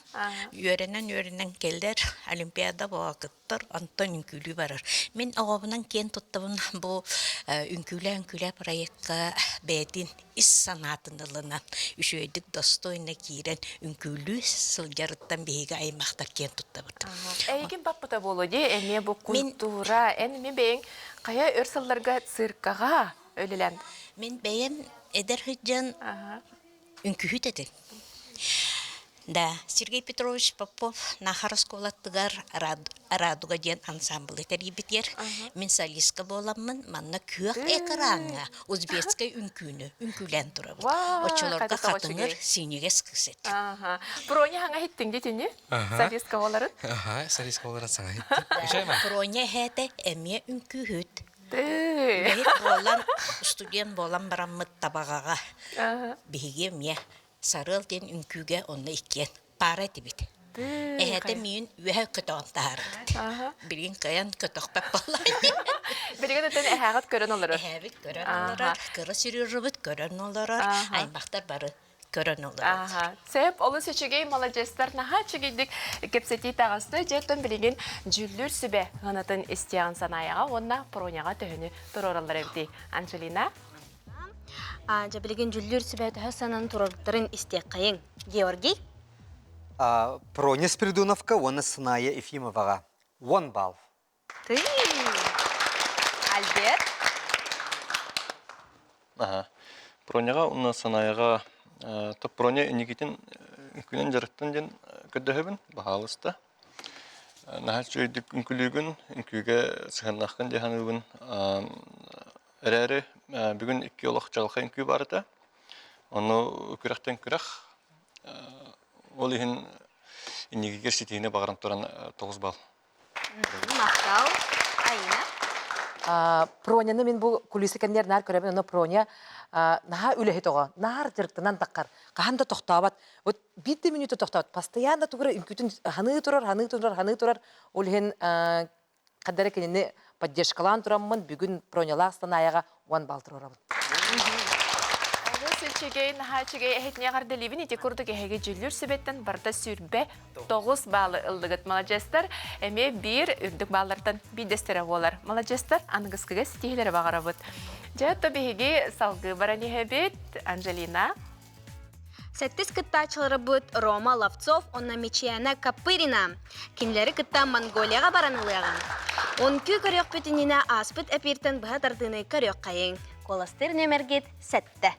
Үөрэнэн-үөрэнэн кэлэр, Олимпиада буола кыттар, онтон үҥкүүлүү барар. Мин оҕобунан киэн туттабын бу үҥкүүлээ-үҥкүүлээ проекка бэйэтин ис санаатын ылынан, үчүгэйдик достойно киирэн үҥкүүлүү сылдьарыттан биһиги аймахтар киэн туттабыт. Эйигин баппыта буолуо дии, эмиэ бу культура, эн эмиэ бэйэҥ хайа өр сылларга циркаҕа үлэлээн? Мин бэйэм эдэр сылдьан үҥкүүһүт этим. Да, Сергей Петрович Попов Нахар оскуолатыгар Радуга диэн ансамблы тэрийбитигэр мин солистка буоламмын манна күөх экраҥҥа узбекскай үҥкүүнү үҥкүүлээн турабыт. Оччолорго хатыҥыр синьигэс кыыс этим. Проня хаҥа иһиттиҥ дии Солистка буоларын? Аха, солистка буоларын саҥа иһиттим. Проня эһээтэ эмиэ үҥкүүһүт. Үлэһит буолан, студент буолан бараммыт Табаҕаҕа биһиги эмиэ Сарыал диэн үҥкүүгэ онно иккиэн паара этибит. Эһэтэ миин үөһэ көтөҕөн таһаарбыт. Билигин кыайан көтөхпөт буолла. Билигин өтөн эһээҕит көрөн олорор. Эһээбит көрөн олорор, кыра Сережабыт көрөн олорор, аймахтар бары көрөн олороллор. Сөп, олус үчүгэй, маладьыастар наһаа үчүгэйдик кэпсэтии таҕыста. Дьэ, оттон билигин дьүүллүүр сүбэ ыанатын истиэҕин санаайаҕа уонна Проняҕа төһөнү туруораллар эбитий? Анжелина? Дьэ, билигин дьүүллүүр сүбэ төһө санан туруорбуттарын истиэххэйиҥ. Георгий? Проня Спиридоновка уонна Сыная Ефимоваҕа 10 балл. Ты! Альберт? Аха. Проняҕа уонна Санаяҕа то Проня инникитин үҥкүүнэн дьарыктан диэн көрдөһөбүн, баһаалыста. Наһаа үчүгэйдик үҥкүүлүүгүн, үҥкүүгэ сыһыаннааххын дии саныыбын. Эрээри бүгүн икки олох чаҕылхай үҥкүү баар этэ. Ону күрэхтэн күрэх. Ол иһин инникигэр ситиһиини баҕаран туран 9 балл. Махтал. Айна. Проняны мин бу кулиса кэннигэр наар көрөбүн, онно Проня наһаа үлэһит оҕо, наар дьарыктанан таххар, хаһан да тохтообот. Вот биир да мүнүүтэ тохтообот, постоянно тугу эрэ үҥкүүтүн ханыы турар, ханыы турар, ханыы турар. Ол иһин хадара кинини поддержкалаан тураммын бүгүн Пронялаах Станаяҕа 10 балл туруорабын. Олус үчүгэй, наһаа үчүгэй эһитине эҕэрдэлиибин. Ити курдук эһиги дьүүллүүр сүбэттэн барыта сүүрбэ тоҕус баалы ыллыгыт. Маладьыастар эмиэ биир үрдүк бааллартан биирдэстэрэ буолар. Маладьыастар аныгыскыга ситиһиилэри баҕарабыт. Дьэ, то биһиги салгыы баран иһэбит. Анжелина. Сэттис кыттааччыларбыт Рома Ловцов уонна Мичиана Капырина. Кинилэри кытта Монголияҕа баран ылыаҕыҥ. Онкүү көрүөхпүт иннинэ ааспыт эпииртэн быһа тардыыны көрүөххэйиҥ. Куоластыыр нүөмэргит сэттэ.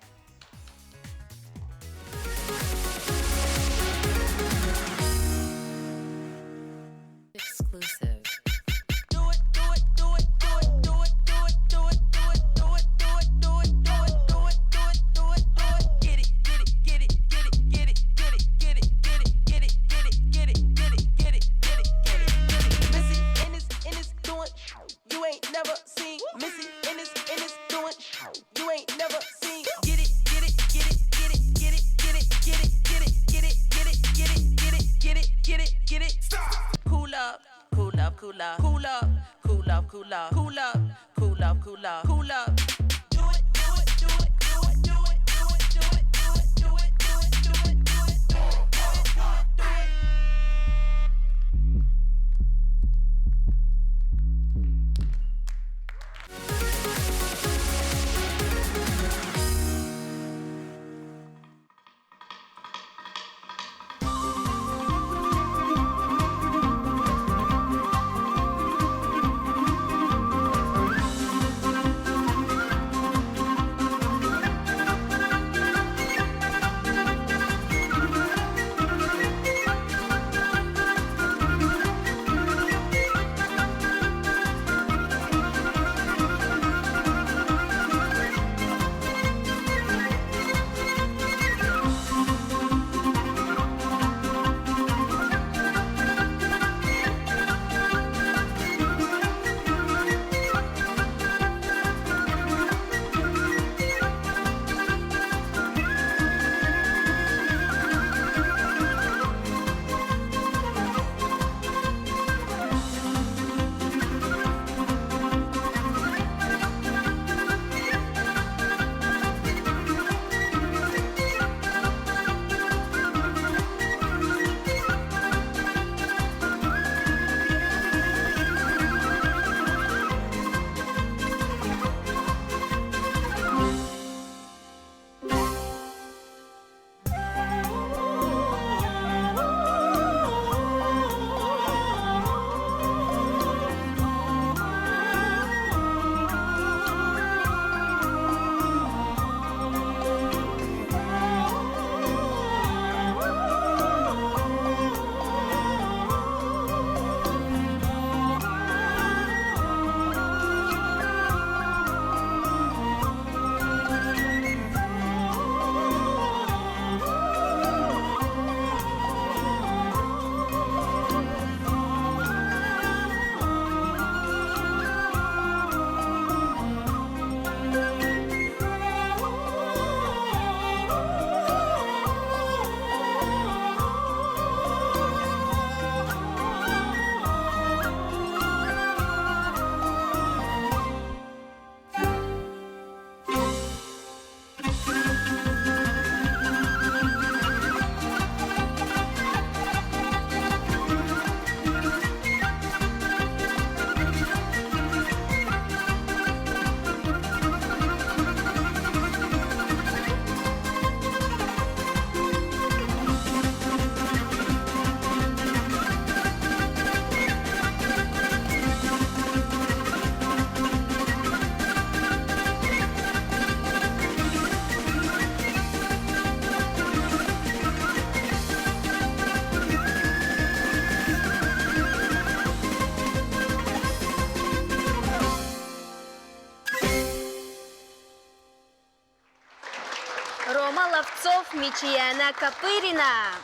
Рома Ловцов, Мичияна Копырина.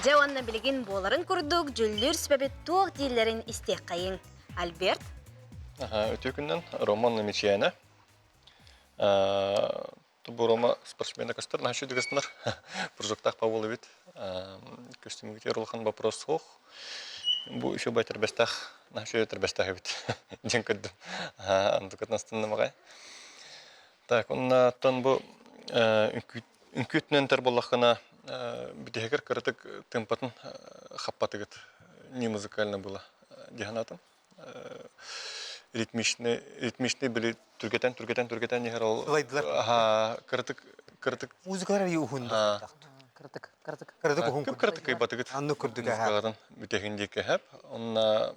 Дьэ уонна билигин буоларын курдук дьүллүүр сүбэбит туох дииллэрин истиэххэйиҥ. Альберт? Үтүө күннэн Роман Мичияна. Бу Рома спортсмена көстөр, наһаа үчүгэй көстөнөр. Прыжоктаах Павел эбит. Көстүүмүгүтүгэр улахан вопрос суох. Бу еще байтарбестах, наһаа үчүгэй тэрбэстээх эбит диэн көрдүм. Андыкытын астынным аҕай. Так, оннаттан бу үҥкүүтүнэн төр буоллаххына, бүтэһигэр кыратык тымпатын хаппатыгыт не музыкально было дии санаатым. Ритмичный, ритмичный били түргэтэн, түргэтэн, түргэтэн иһэр ол аха кыратык кыратык музыкалар уһун кыратык кыратык кыратык уһун кып кыратык кыйбатыгыт анны курдук музыкаларын бүтэһин диэки хэп онна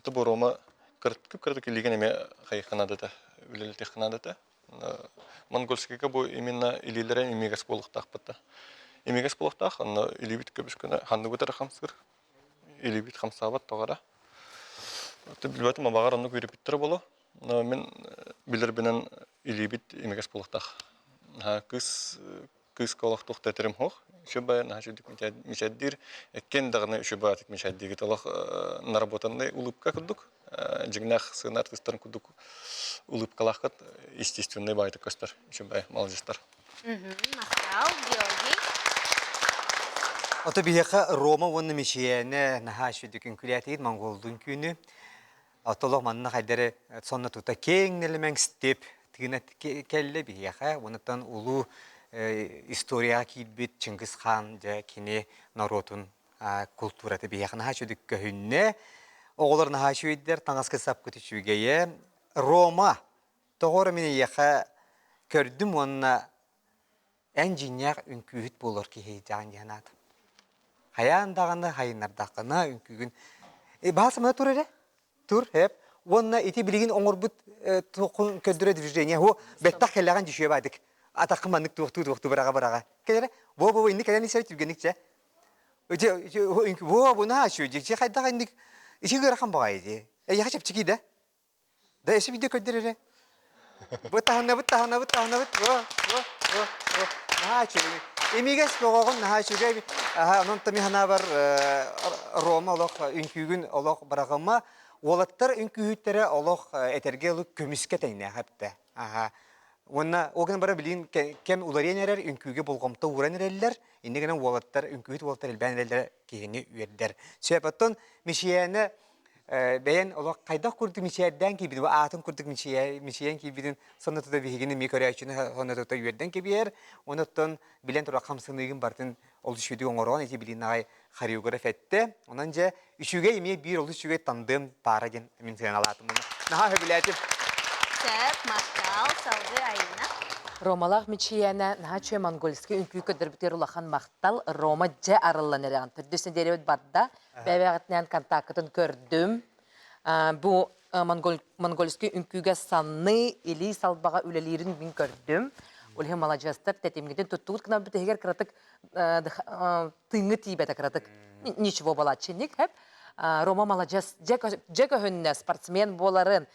тубурума кып кыратык илиген эме хайыхханадата үлэлэтихханадата монгольскийга бу именно илиилэрэ имигэс буолуохтаахпыт имигэс буолуохтаах онно илиибит көбүскүнэ ханныбыт эрэ хамсыыр илиибит хамсаабат тоҕо эрэ. Билбэтим абаҕар оннук үөрүппүттэрэ буолуо. Но мин билэрбинэн илиибит имигэс буолуохтаах. Наһаа кыыс кыыска олох туох да этэрим суох. Үчүгэй наһаа үчүгдүк мичээрдиир. Эккиэн даҕаны үчүгэй баҕатык мичээрдиигит олох наработанный улыбка курдук. Дьиҥнээх сыана артыыстарын курдук улыбкалааххыт естественный баҕайытык көстөр. Үчүгэй маладьыстар. Махтал, Георгий. Ото биһиэхэ Рома уонна Мичийээнэ наһаа үчүгдүк үҥкүүлээтигит монголдуун түүнү. Отолох манна хайдары сонно тута киэҥ нэлэмэҥ степ тыына кэллэ биһиэхэ. Онуттан улуу историяҕа киирбит Чингис хаан дьэ кини норуотун култуурата биһиэхэ наһаа үчүгдүк көһүннэ. Оҕолор наһаа үчүгэйдэр, таҥаска сапкыт үчүгэйэ. Рома Тоҕо эрэ мин эйиэхэ көрдүм уонна эн дьиҥнээх үҥкүүһүт буолар киһи дьаҕан диэн аатым. Хайаан даҕаны хайыннардаххына үҥкүүгүн баал самана тур эрэ тур эп уонна ити билигин оҥорбут туоххун көрдөрө движение ху бэттэх кэллэҕин дьүшүө баадык атаххын маннык туохтуу туохтуу быраҕа быраҕа кэлэрэ бо бо инник кэлэн исэр түргэнник чэ во бу наһаа үчүгэй дьи хайдах инник ити ыарахан баҕайы дии эйиэхэ чэпчэки да Да эси видео көрдөр эрэ. Бу таһынабыт, таһынабыт, таһынабыт. Во, во, во, во. Наһаа үчүгэй. Эмигэс боҕоҕун наһаа үчүгэй. Аха, онон тами ханаабар Рома олох үҥкүүгүн олох бараҕыма. Уолаттар үҥкүүһүттэрэ олох этэргэ ылык көмүскэ тэҥнээх эптэ. Аха. Уонна ол гынан бара билигин кэм уларыйан эрэр, үҥкүүгэ болҕомто ууран эрэллэр. Инньэ гынан уолаттар, үҥкүүһүт уолаттар элбээн эрэллэрэ киһини үөрдэр. Сөп, оттон Мичийээнэ бэйэн олох хайдах курдук мичээрдээн киирбитин, аатын курдук мичийэн киирбитин сонно тута биһигини эмиэ көрөөччүнү сонно тута үөрдэн кэбиһэр. Онуттан билэн турар хамсаныыгын барытын олус үчүгэйдик оҥорон ити билин аҕай хореограф эттэ. Онон дьэ үчүгэй эмиэ биир олус үчүгэй тандем паара диэн мин сыаналаатым. Наһаа сөбүлээтим. Сөп, махтал, салгыы Айына. Ромалаах Мичийээнэ наһаа үчүгэй монгольскай үҥкүү көрдөрбүтүгэр улахан махтал. Рома дьэ арыллан эрэҕин. Төрдүс нэдиэлэбит барда. Бэйэҕитинэн контаккытын көрдүм. Бу монгольскай үҥкүүгэ санны, илии салбаҕа үлэлиирин мин көрдүм. Ол иһин маладьыастар тэтимҥитин туттугут гынан бүтэһигэр кыратык тыыҥҥы тиийбэтэ кыратык. Ничего балаччынник хэп. Рома маладьыас дьэ көһүннэ спортсмен буоларын,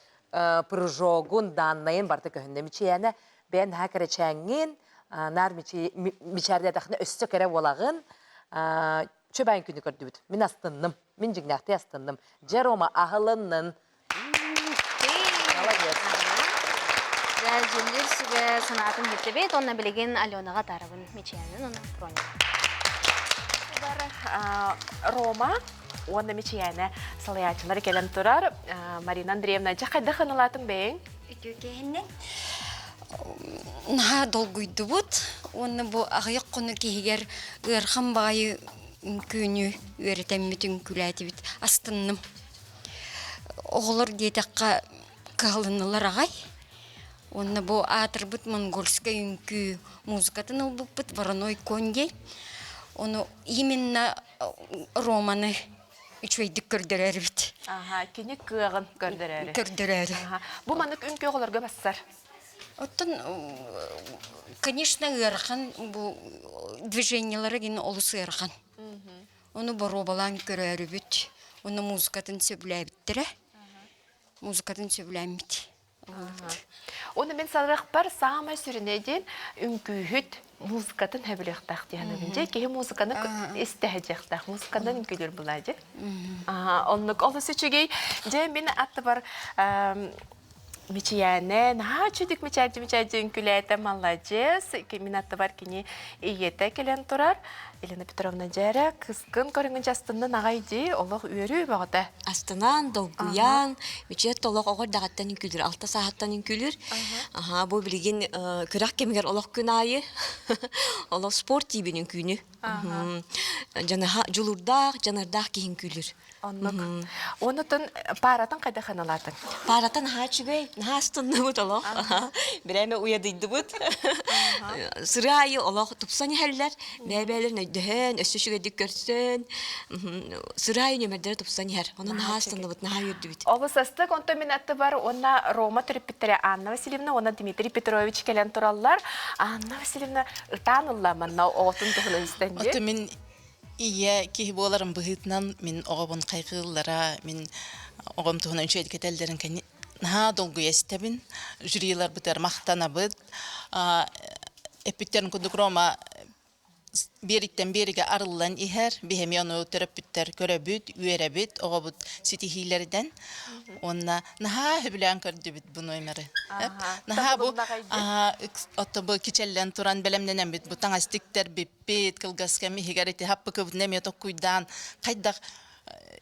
прыжогун, даннайын барыта көһүннэ. Мичийээнэ бэйэн наһаа кэрэчээҥҥин, наар мичээрдээтэххинэ өссө кэрэ буолаҕын. Чөбээн күнү көрдүбүт. Мин астынным. Мин дьиҥнээхтии астынным. Дьэ, Рома, аһылыннын. Молодец. Дьэ, дьүллүүр сүбэ санаатын бүттүбүт. Онно билигин Аленаҕа таарабын Мичээнин уонна Проня. Рома уонна Мичийээнэ салайааччылар кэлэн турар. Марина Андреевна, дьэ хайдах ыналаатыҥ бэйэҥ? Үтүө киһиннэн. Наһаа долгуйдубут уонна бу аҕыйах хонук иһигэр ыарахан баҕайы үҥкүүнү үөрэтэммит үҥкүүлээтибит астынным. Оҕолор диэтэххэ кыһалыннылар аҕай. Уонна бу аатырбыт монгольскай үҥкүү музыкатын ылбыппыт Вороной конь диэн. Ону именно Романы үчүгэйдик көрдөрөрүбүт. Аха, кини кыаҕын көрдөрөөрү. Көрдөрөөрү. Бу маннык үҥкүү оҕолорго бассар. Оттон, конечно, ыарахан бу движениелара гин олус ыарахан. Ону боруобалаан көрөөрүбүт. Уонна музыкатын сөбүлээбиттэрэ. Музыкатын сөбүлээммит. Уонна мин саныахпар саамай сүрүнэ диэн үҥкүүһүт музыкатын сөбүлүөхтээх диэн Дьэ киһи музыканы истэһэдьиэхтээх, музыканан үҥкүүлүүр булаа дьэ. Оннук олус үчүгэй. Дьэ мин аттыбар Мичийээнэ наһаа үчүгдүк мичээрдии мичээрдии үҥкүүлээтэ маладьыас. Мин аттыбар кини ийэтэ кэлэн турар. Елена Петровна дьээрэ кыскын көрүҥүн астыннын аҕай дии олох үөрүү бөҕөтө. Астынан, долгуйан, мичийэт олох оҕо эрдэҕиттэн үҥкүүлүүр, алта сааһыттан үҥкүүлүүр. Аһаа, бу билигин күрэх кэмигэр олох күн аайы олох спорт тиибин үҥкүүнү. Дьаныһа дьулуурдаах, дьаныардаах киһи үҥкүүлүүр. Оннук. Онутун пааратын хайдах ыналаатыҥ? Паарата наһаа үчүгэй, наһаа астынныбыт олох. Бирээмэ уйадыйдыбыт. Сырыы аайы олох тупсан иһэллэр. Бэйэ-бэйэлэрин өйдөһөн, өссө үчүгэйдик көрсөн, сырыы аайы нүөмэрдэрэ тупсан иһэр. Онон наһаа астынныбыт, наһаа үөрдүбүт. Олус астык, онтон мин аттыбар уонна Рома төрөппүттэрэ Анна Васильевна уонна Дмитрий Петрович кэлэн тураллар. Анна Васильевна ытаан ылла манна оҕотун туһунан истэн Ото мин Ийэ киһи буоларым быһыытынан мин оҕобун хайҕыыллара, мин оҕом туһунан үчүгэйдик этэллэрин кэнни наһаа долгуйа истэбин. Жюриларбытыгар махтанабыт. Эппиттэрин курдук Рома биэриттэн биэригэ арыллан иһэр. Биһэми ону төрөппүттэр көрөбүт, үөрэбит оҕобут ситиһиилэринэн. Уонна наһаа сөбүлээн көрдүбүт бу номеры. Наһаа бу отто бу кичэллэн туран бэлэмнэнэммит бу таҥас тиктэрбиппит кылгас кэм иһигэр ити хаппыкыбытын эмиэ токкуйдаан хайдах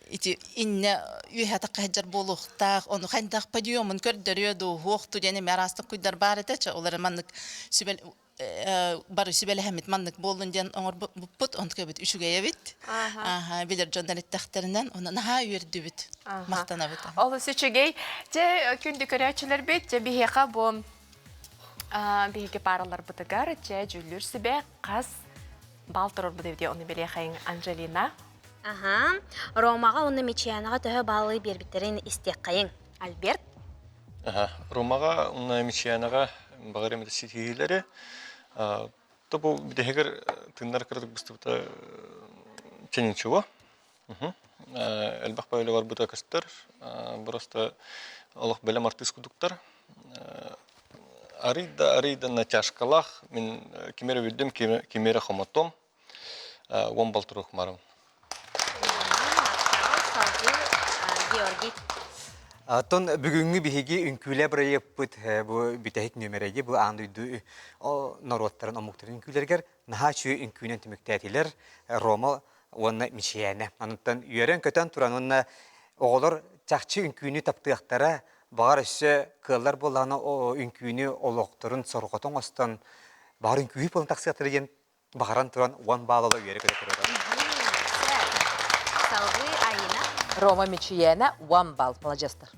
ити иннэ үөһэ тахха буолуохтаах ону хайдах подъемун көрдөрүө дуу хуохту диэн эмиэ араас токкуйдар баар этэ чэ олары маннык сүбэл бары сүбэлэһэммит маннык буоллун диэн оҥорбуппут онтукабыт үчүгэй эбит билэр дьоннор эттэхтэринэн ону наһаа үөрдүбүт махтанабыт олус үчүгэй дьэ күндү көрөөччүлэрбит дьэ биһиэхэ бу биһиги паараларбытыгар дьэ дьүүллүүр сүбэ хас бал турарбыт эбитий ону билиэхэйиҥ Анжелина. Аха. Ромаҕа уонна Мичиянаҕа төһө баалы биэрбиттэрин истиэххэйиҥ. Альберт? Аха. Ромаҕа уонна Мичиянаҕа баҕар эмит ситиһиилэри то бу бүтэһигэр тыыннар кыратык быстыбыта че ничего. Элбэх бөөлө барбыта көстөр. Просто олох бэлэм артыыс кудуктар. Арый да арый да натяжкалаах мин кими эрэ билдим, кими эрэ хомотом. Уон балтырук марым. Георгий. Оттон бүгүҥҥү биһиги үҥкүүлэ бырайыакпыт бу бүтэһик нүөмэрэйи бу аан дойду норуоттарын омуктарын үҥкүүлэригэр наһаа үчүгэй үҥкүүнэн түмүктээтилэр. Рома уонна Мичийээнэ. Онтон үөрэн-көтөн туран уонна оҕолор чахчы үҥкүүнү таптыахтара, баҕар өссө кыаллар буоллаҕына үҥкүүнү олохторун сорҕото оҥостон, баҕар үҥкүүһүт буолан тахсыахтара диэн баҕаран туран уон баалала үөрэ-көтө турара. Салгыы Айина. Рома Мичийээнэ уон балл. Маладьыастар.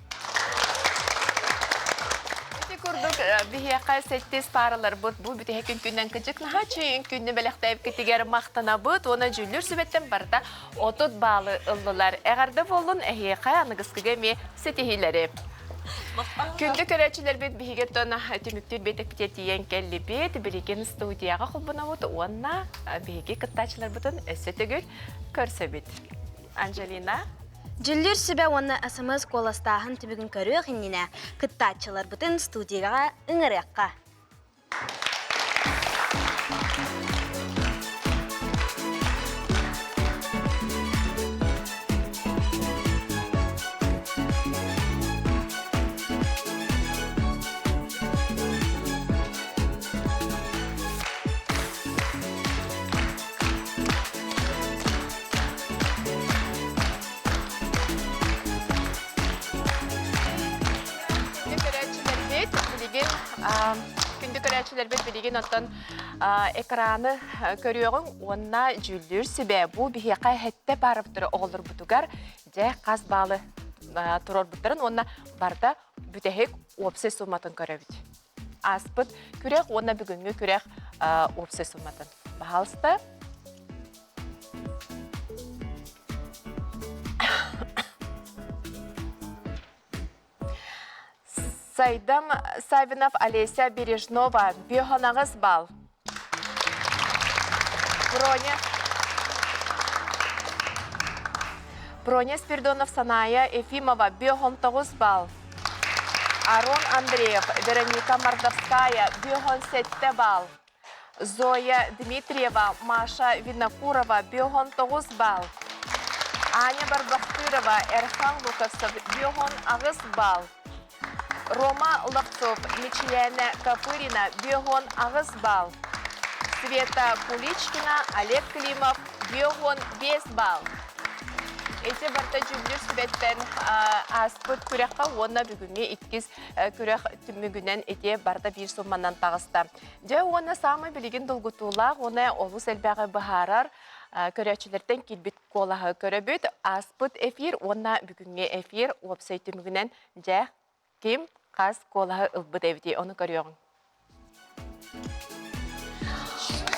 Ити курдук биһиэхэ сэттис паараларбыт бу бүтэһик күнтүнэн кыдьык наһаа үчүгэй күннү бэлэхтээбиккитигэр махтанабыт уонна дьүүллүүр сүбэттэн барыта 30 баалы ыллылар. Эҕэрдэ буоллун эһиэхэ аныгыскыга эмиэ ситиһиилэри. Күндү көрөөччүлэрбит биһиги оттон түмүктүүр биэтэкпитигэр тиийэн кэллибит. Билигин студияҕа холбонобут уонна биһиги кыттааччыларбытын өссө төгүл көрсөбүт. Анжелина. Дьүллүүр сүбэ уонна СМС куоластааһын түмүгүн көрүөх иннинэ кыттааччыларбытын студияҕа ыҥырыахха. Күндү көрөөччүлэрбит билигин күндү көрөөччүлэрбит билигин оттон экраны көрүөҕүҥ уонна дьүүллүүр сүбэ бу биһиэхэ эһэттэ баарыбыттары оҕолорбутугар дьэ хас баалы туруорбуттарын уонна барыта бүтэһик уопсай сууматын көрөбүт. Ааспыт күрэх уонна бүгүҥҥү күрэх уопсай сууматын. Баһаалыста. Сайдам Савинов Олеся Бережнова, Бөһонаҕыс бал. Броня Броня Спиридонов Саная Ефимова, 519 балл. Арон Андреев, Вероника Мордовская, 57 балл. Зоя Дмитриева, Маша Винокурова, 59 балл. Аня Барбахтырова, Эрхан Луковцев, 58 балл. Рома Ловцов, Мичияна Копырина, 58 балл. Света Куличкина, Олег Климов, 55 балл. Эти барта дьүүллүүр сүбэттэн ааспыт күрэххэ уонна бүгүҥҥү иккис күрэх түмүгүнэн ити барыта биир сумманан таҕыста. Дьэ уонна саамай билигин долгутуулаах уонна олус элбэҕи быһаарар көрөөччүлэртэн киирбит куолаһы көрөбүт. Ааспыт эфир уонна бүгүҥҥү эфир уопсай түмүгүнэн дьэ ким хас куолаһы ылбыт эбитий ону көрүөҕүҥ.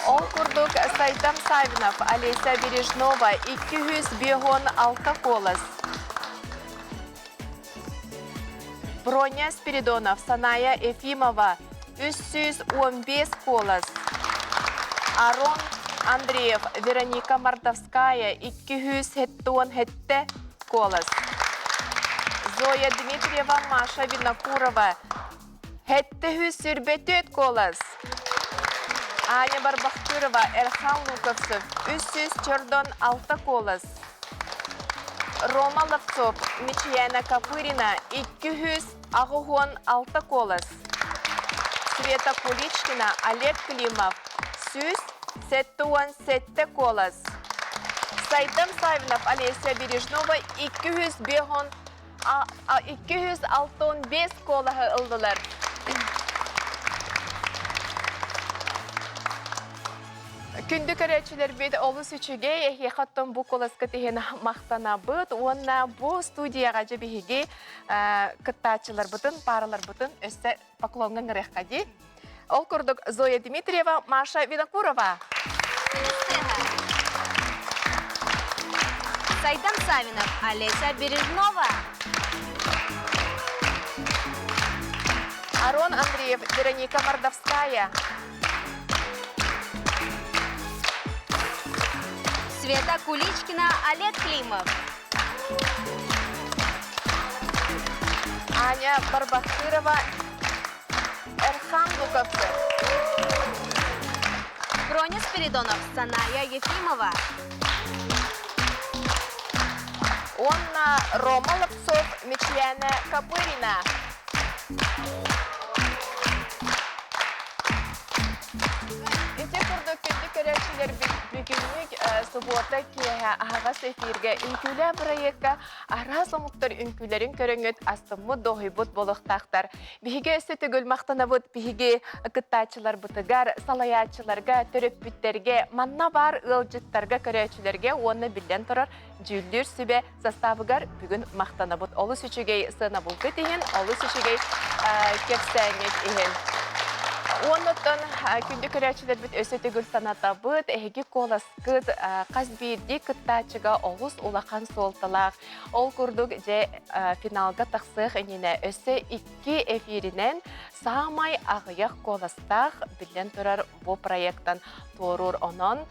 Ол курдук Сайдам Савинов, Олеся Бережнова 256 куолас. Броня Спиридонов, Саная Ефимова 315 куолас. Арон Андреев, Вероника Мордовская 277 куолас. Зоя Дмитриева, Маша Винокурова 724 куолас. Аня Барбахтырова, Эрхан Луковцев 346 куолас. Рома Ловцов, Мичияна Копырина 286 куолас. Света Куличкина, Олег Климов 177 куолас. Сайдам Савинов, Олеся Бережнова 205 265 куолаһы ыллылар. Күндү көрөөччүлэрбит олус үчүгэй, эһиэхэ оттон бу куоласкыт иһин махтанабыт уонна бу студияҕа дьэ биһиги кыттааччыларбытын, паараларбытын өссө поклоҥҥа ыҥырыахха дии. Ол курдук Зоя Дмитриева, Маша Винокурова. Сайдам Савинов, Олеся Бережнова. Арон Андреев, Вероника Мордовская. Света Куличкина, Олег Климов. Аня Барбахтырова, Эрхан Луковцев. Броня Спиридонов, Саная Ефимова. Уонна Рома Лапцов, Мичияна Копырина. Ити курдук күндү көрөөччүлэрбит бүгүҥҥү субуота киэһэ аһаҕас эфиргэ үҥкүүлээх бырайыакка араас омуктар үҥкүүлэрин көрөҥҥүт астыммыт, дуоһуйбут буолуохтаахтар. Биһиги өссө төгүл махтанабыт биһиги кыттааччыларбытыгар, салайааччыларга, төрөппүттэргэ, манна баар ыалдьыттарга, көрөөччүлэргэ уонна биллэн турар дьүүллүүр сүбэ составыгар бүгүн махтанабыт. Олус үчүгэй сыанабылгыт иһин, олус үчүгэй кэпсээҥҥит иһин. Уоннуттан күндү көрөөччүлэрбит өссө төгүл санатабыт, эһиги куоласкыт хас биирдии кыттааччыга олус улахан суолталаах. Ол курдук, дьэ, финалга тахсыах иннинэ өссө икки эфиринэн саамай аҕыйах куоластаах биллэн турар бу проектан туоруур. Онон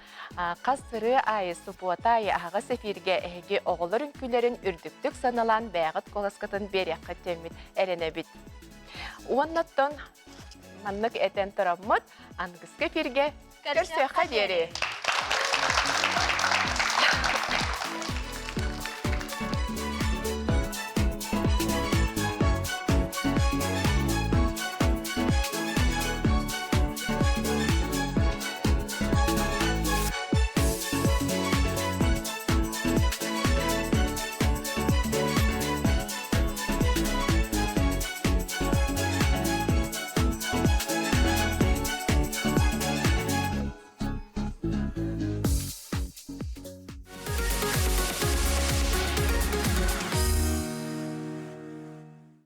Хас сырыы аайы субуота аайы аһаҕас эфиргэ эһиги оҕолор үҥкүүлэрин үрдүктүк саналаан бэйэҕит куоласкытын биэриэххит диэммит эрэнэбит. Уоннаттан маннык этэн тураммыт аныгыскы эфиргэ көрсүөххэ диэри.